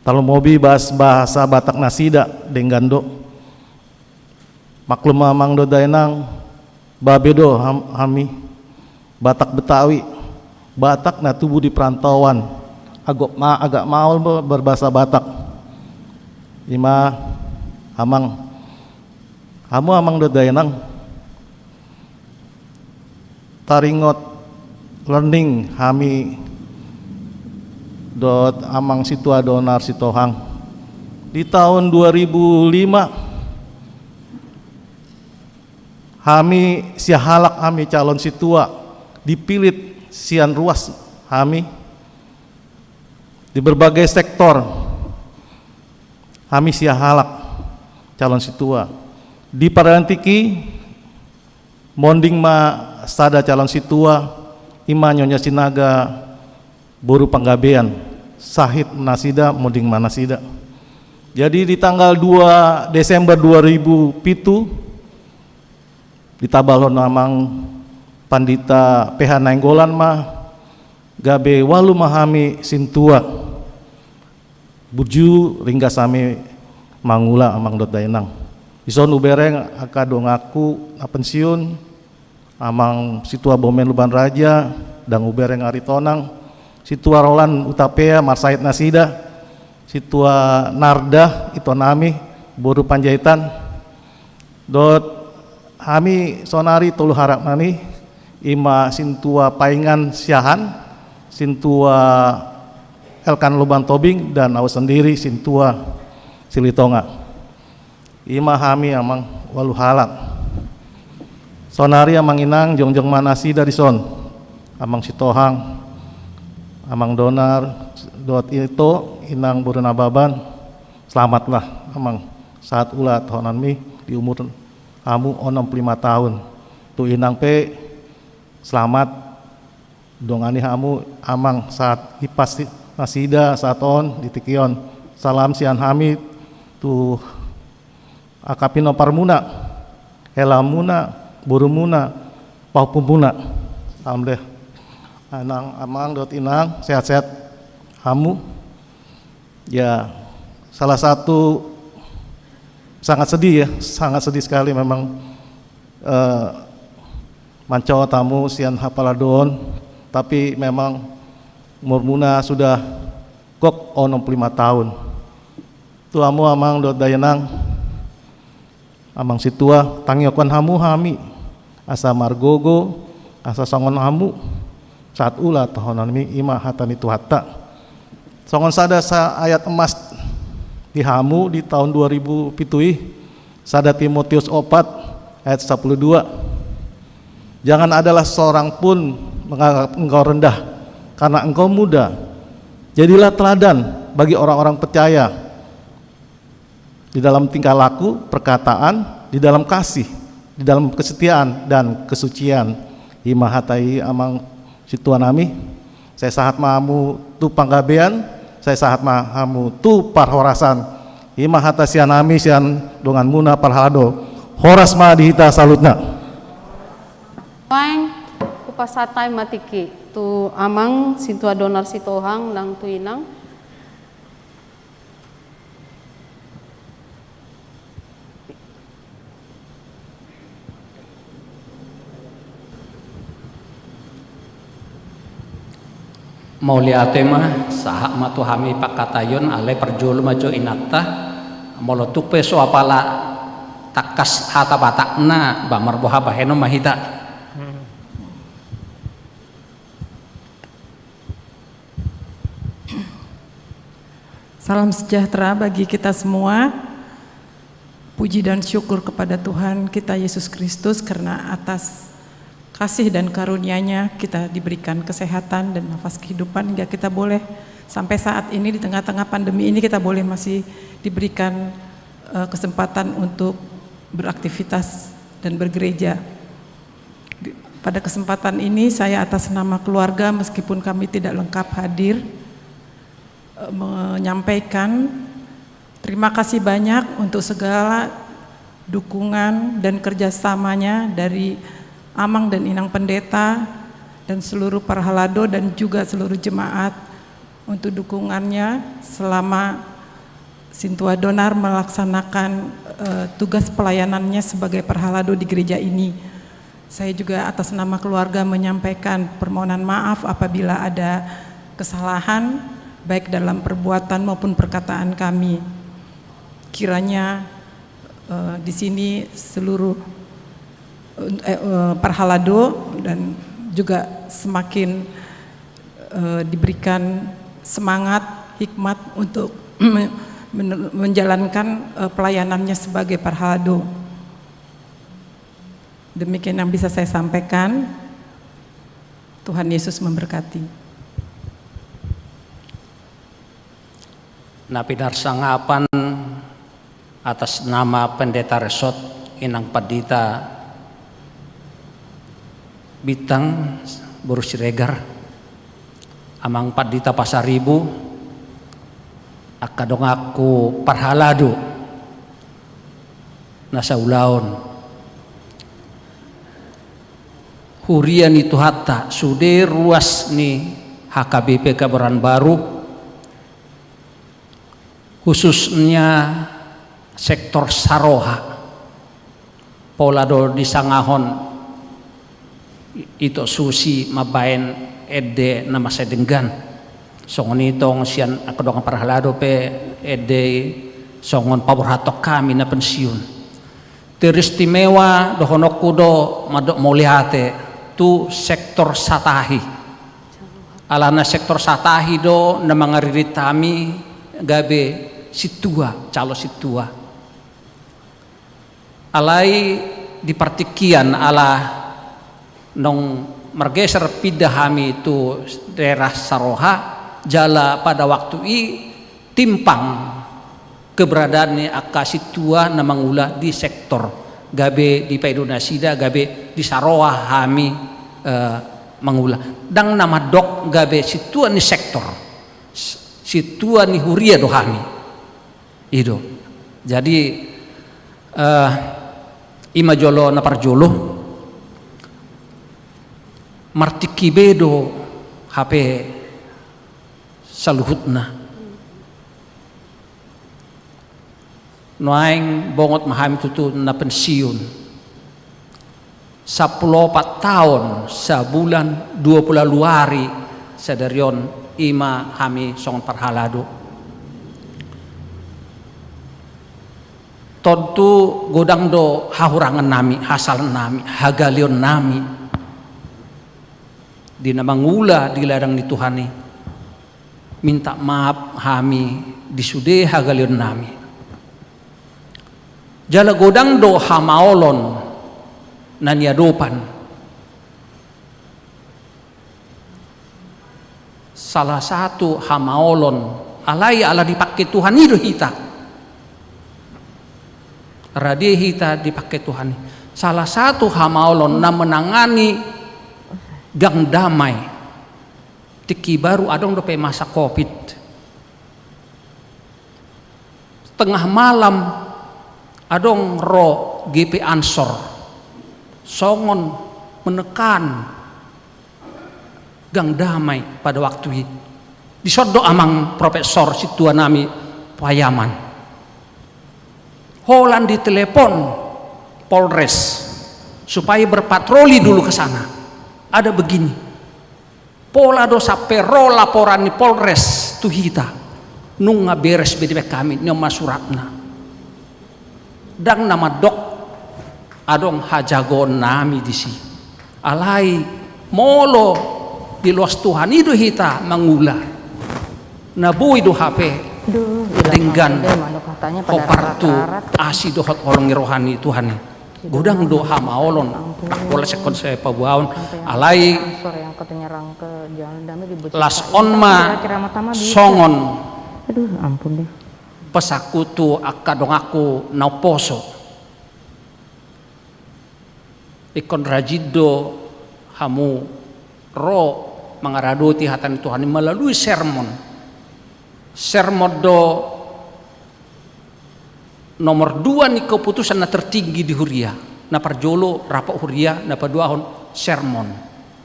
Tarlumobi bahas bahasa Batak nasida denggan do. Maklum amang dohot dainang, babe do ham-, hami. Batak Betawi, Batak na tubuh di perantauan. Agak ma-, agak maol be-, berbahasa Batak. Ima amang. Hamu amang dohot dainang. Taringot learning hami dohot amang sintua Donar Sitohang. Di tahun dua ribu lima, hami sia halak hami calon sintua dipillit sian ruas hami di berbagai sektor. Hami sia halak calon sintua. Di pardalanan tingki, monding ma sada calon sintua, ima Nyonya Sinaga boru Panggabean, sahit nasida, monding ma nasida. Jadi di tanggal dua Desember dua ribu pitu, ditabalhon amang Pandita P H Nainggolan ma, gabe ualu ma hami sintua. Burju ringgas hami mangula amang dohot dainang. Dison hubereng angka donganku na pensiun, amang sintua Bomen Lumban Raja, ndang hubereng Aritonang, sintua Roland Hutapea, marsahit nasida, sintua Narda, itonami, boru Panjaitan, dohot hami saonari tolu halak nami, ima sintua Paingan Siahaan, sintua Elkan Lumban Tobing, dan ahu sandiri sintua Silitonga. Ima hami amang ualu halak. Saonari amang inang jongjong ma nasida dison. Amang Sitohang, amang Donar, dohot ito, inang boru Nababan. Selamatlah amang, sahat ulaonmi di umur hamu onom pulu lima tahun. Tu inang pe selamat, dongani hamu amang sahat hipas nasida sahat on di tingki on. Salam sian hami tu angka pinomparmuna, helamuna, borumuna, pahompumuna. Salam deh. Inang, amang dohot inang, sehat-sehat hamu. Ya, salah satu sangat sedih ya, sangat sedih sekali memang, eh, mancohot hamu sian hapaladoon, tapi memang umurmuna sudah gok onom pulu lima tahun. Tu hamu amang dohot dainang, amang sintua, tangihon hamu hami, asa margogo, asa songon hamu, sahat ulaonmi, ima hata ni Tuhanta. Songon sada sa-, ayat emas di hamu di tahun dua ribu pitu i, sada Timotius opat ayat sapuluh dua. Jangan adalah seorang pun menganggap engkau rendah, karena engkau muda. Jadilah teladan bagi orang-orang percaya di dalam tingkah laku, perkataan, di dalam kasih, di dalam kesetiaan dan kesucian. I ma hata i, amang sintua nami. Sai sahat ma hamu tu panggabean, sai sahat ma hamu tu parhorasan. I ma hata sian hami sian donganmuna parhalado. Horas ma di hita saluhutna. Baen, hupasahat hami ma tingki tu amang sintua Donar Sitohang nang tu inang. Mauliate ma, sahat ma tu hami pangkataion, alai parjolo ma jo inanta, molo tung pe so apala tangkas hata Batakna, ba marboha bahenon ma hita. Salam sejahtera bagi kita semua. Puji dan syukur kepada Tuhan kita Yesus Kristus karena atas kasih dan karunia-Nya kita diberikan kesehatan dan nafas kehidupan hingga kita boleh sampai saat ini di tengah-tengah pandemi ini kita boleh masih diberikan, eh, kesempatan untuk beraktivitas dan bergereja. Di, pada kesempatan ini saya atas nama keluarga, meskipun kami tidak lengkap hadir, eh, menyampaikan terima kasih banyak untuk segala dukungan dan kerjasamanya dari Amang dan Inang Pendeta dan seluruh parhalado dan juga seluruh jemaat untuk dukungannya selama Sintua Donar melaksanakan, eh, tugas pelayanannya sebagai parhalado di gereja ini. Saya juga atas nama keluarga menyampaikan permohonan maaf apabila ada kesalahan, baik dalam perbuatan maupun perkataan kami. Kiranya, eh, di sini seluruh, eh, eh, parhalado dan juga semakin, eh, diberikan semangat, hikmat untuk men-, menjalankan, eh, pelayanannya sebagai parhalado. Demikian yang bisa saya sampaikan. Tuhan Yesus memberkati. Na pinarsangapan atas nama Pendeta Resort, Inang Pandita Bintang, boru Siregar, Amang Pandita Pasaribu, angka donganku parhalado na saulaon. Huria ni Tuhanta, sude ruas ni H K B P Kebayoran Baru, khususnya sektor Saroha. Pola do disangahon Ito Susi mambaen ende na masa denggan. Songon i tong sian angka dongan parhalado pe ende i songon paborhathon hami na pensiun. Teristimewa dohononku do mandok mauliate tu sektor Satahi. Alana sektor Satahi do na mangaririt hami gabe sintua, calo sintua. Alai di partingkian ala naung margeser pinda hami tu daerah Saroha, jala pada waktu i timpang keberadaan ni angka sintua na mangula di sektor, gabe dipaido nasida gabe di Saroha hami, eh, mangula. Ndang na mandok gabe sintua ni sektor, s-, sintua ni huria do hami. I do. Jadi, eh, i ma jolo na parjolo, martingki be do hape saluhutna. Nuaeng bongot ma hami tutu na pensiun. Sampulu opat taon, sabulan, dua pulu ualu ari, sadari on, i ma hami songon parhalado. Tontu godang do hahurangan nami, hasalaan nami, hagaleon nami. Di na mangula di ladang ni Tuhan i. Minta maaf hami di sude hagaleon nami. Jala godang do hamaolon na niadopan. salah satu hamaolon, alai ala dipake Tuhan i do hita. Rade hita dipake Tuhan i. Salah satu hamaolon na menangani gang damai. Tingki baru adong dope masa covid. Tengah malam adong ro G P Ansor. Songon menekan gang damai pada waktu i. Dison do amang profesor sintua nami Payaman. Holan ditelepon Polres supaya berpatroli dulu ke sana. Ada begini. Pola do sampe ro laporan ni Polres tu hita. Nunga beres be dibaen hami, ninna ma suratna. Ndang na mandok adong hajagoon nami disi. Alai molo diloas Tuhan i do hita mangula, na boi do hape denggan hombar tu asi dohot holong ni roha ni Tuhan i. Godang do hamaolon marpola sekon sai paboaon, alai las on ma songon pesanku tu angka donganku na umposo. Ingkon rajin do hamu ro mangaradoti hata ni Tuhan i melalui sermon. Sermon do nomor dua ni keputusan na tertinggi di huria. Na parjolo rapat huria, na paduahon sermon,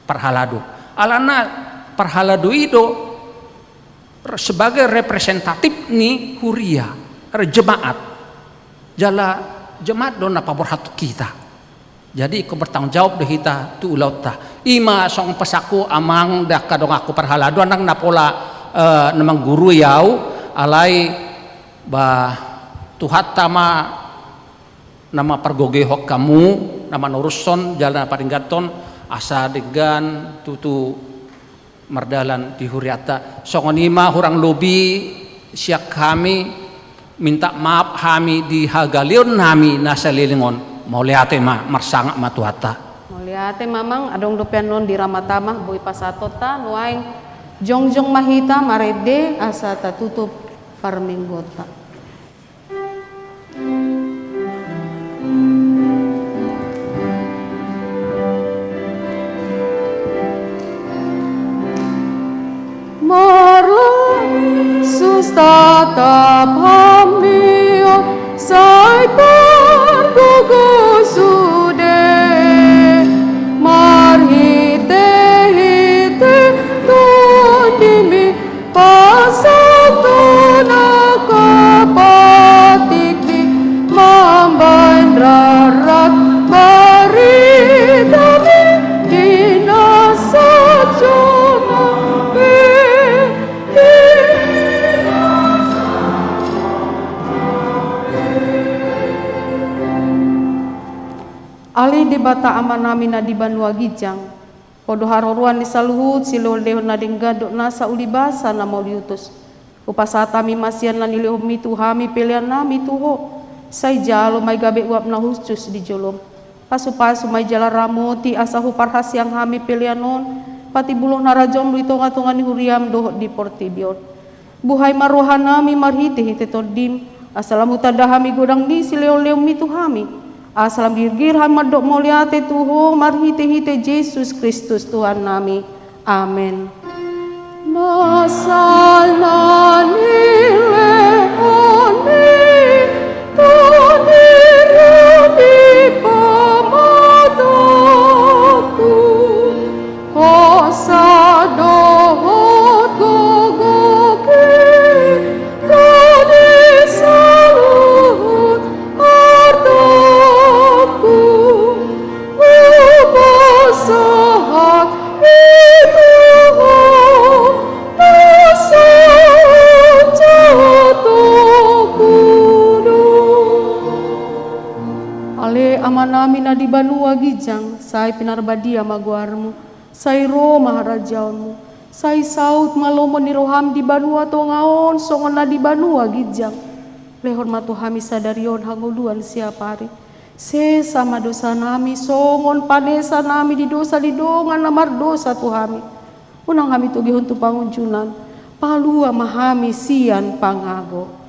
parhalado. Alana parhalado i do sebagai representatif ni huria, jemaat. Jala jemaat do na paborhat tu hita. Jadi ingkon bertanggung jawab do hita tu ulaonta. I ma songon pesanku amang dohot angka donganku parhalado, ndang na pola eh, na manggurui au, alai ba Tuhanta ma na mampargogoihon hamu, na manorushon jala na paringgathon asa denggan tutu mardalan di hurianta. Songon i ma hurang lobi sian hami, minta maaf hami di hagaleon nami na saleleng on. Mauliate ma, marsangap ma Tuhanta. Mauliate ma amang, adong dope annon di Ramatama boi pasahatonta, nuaeng jongjong ma hita marende asa tatutup parmingguonta. Marlungun tatap hami on sai pargogo sude, marhitehite Tondimi pasahaton angka patikpik mambahen rarrat baritami di na sajolma pe. Ale Debata Amanami na di banua ginjang, Ho do haroroan ni saluhut silehonlehon na denggan dohot nasa ulibasa na mauliutus. Hupasahat hami ma sian na nilehonmi tu hami peleannami tu Ho. Sai jalo ma i gabe uap na hushus di jolom. Pasupasu ma i jala ramoti asa huparhasiang hami pelean on patimbulhon harajaonmu di tongatonga ni huriam dohot di portibi on. Buhai ma rohanami marhitehite Tondim, asa lam hutanda hami godang ni silehonlehonmi tu hami, asa lam girgir hami mandok mauliate tu Ho marhitehite Jesus Kristus Tuhannami. Amen. Nasa na nilehonmi tu ni robi pamatangku. Hosa dohot gogo hira di saluhut artangku. Hupasahat i tu Ho na sahat jatahonku do. Ale Amanami na di banua ginjang, sai pinarbadia ma goarmu. Sai ro ma harajaonmu, sai saut ma lomo ni roham di banua tonga on songon na di banua ginjang. Lehon ma tu hami sadari on hangoluan siapari. Sesa ma dosanami songon panesanami di dosa ni dongan na mardosa tu hami. Unang hami togihon tu pangunjunan, palua ma hami sian pangago.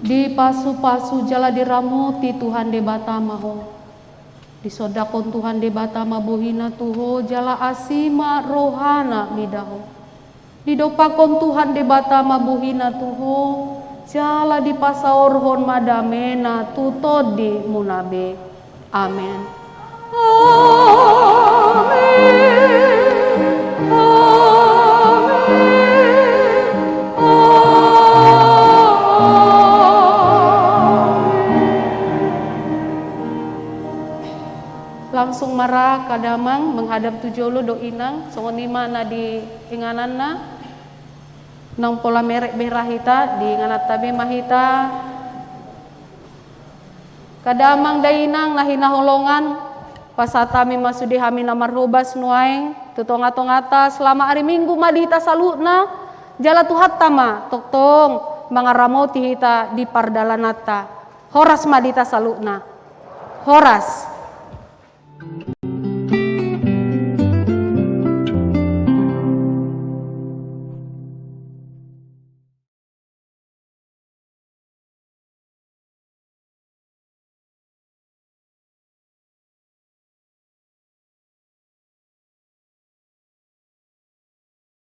Dipasupasu jala diramoti Tuhan Debata ma ho. Disondangkon Tuhan Debata ma bohina tu ho, jala asi ma rohana mida ho. Didompakkon Tuhan Debata ma bohina tu ho, jala dipasaorhon ma damena tu tondimuna be. Amen. Amen. Amen. Amen. Langsung ma ra, angka damang, menghadap tu jolo dohot inang, songon i ma na di ingananna. Nang pola merek be ra hita, di ingananta be ma hita. Angka damang dainang na hinaholongan, pasahat hami ma sude hami na marhobas nuaeng tu tongatonganta, selamat ari Minggu ma di hita saluhutna, jala Tuhanta ma tongtong mangaramoti hita di pardalananta. Horas ma di hita saluhutna. Horas.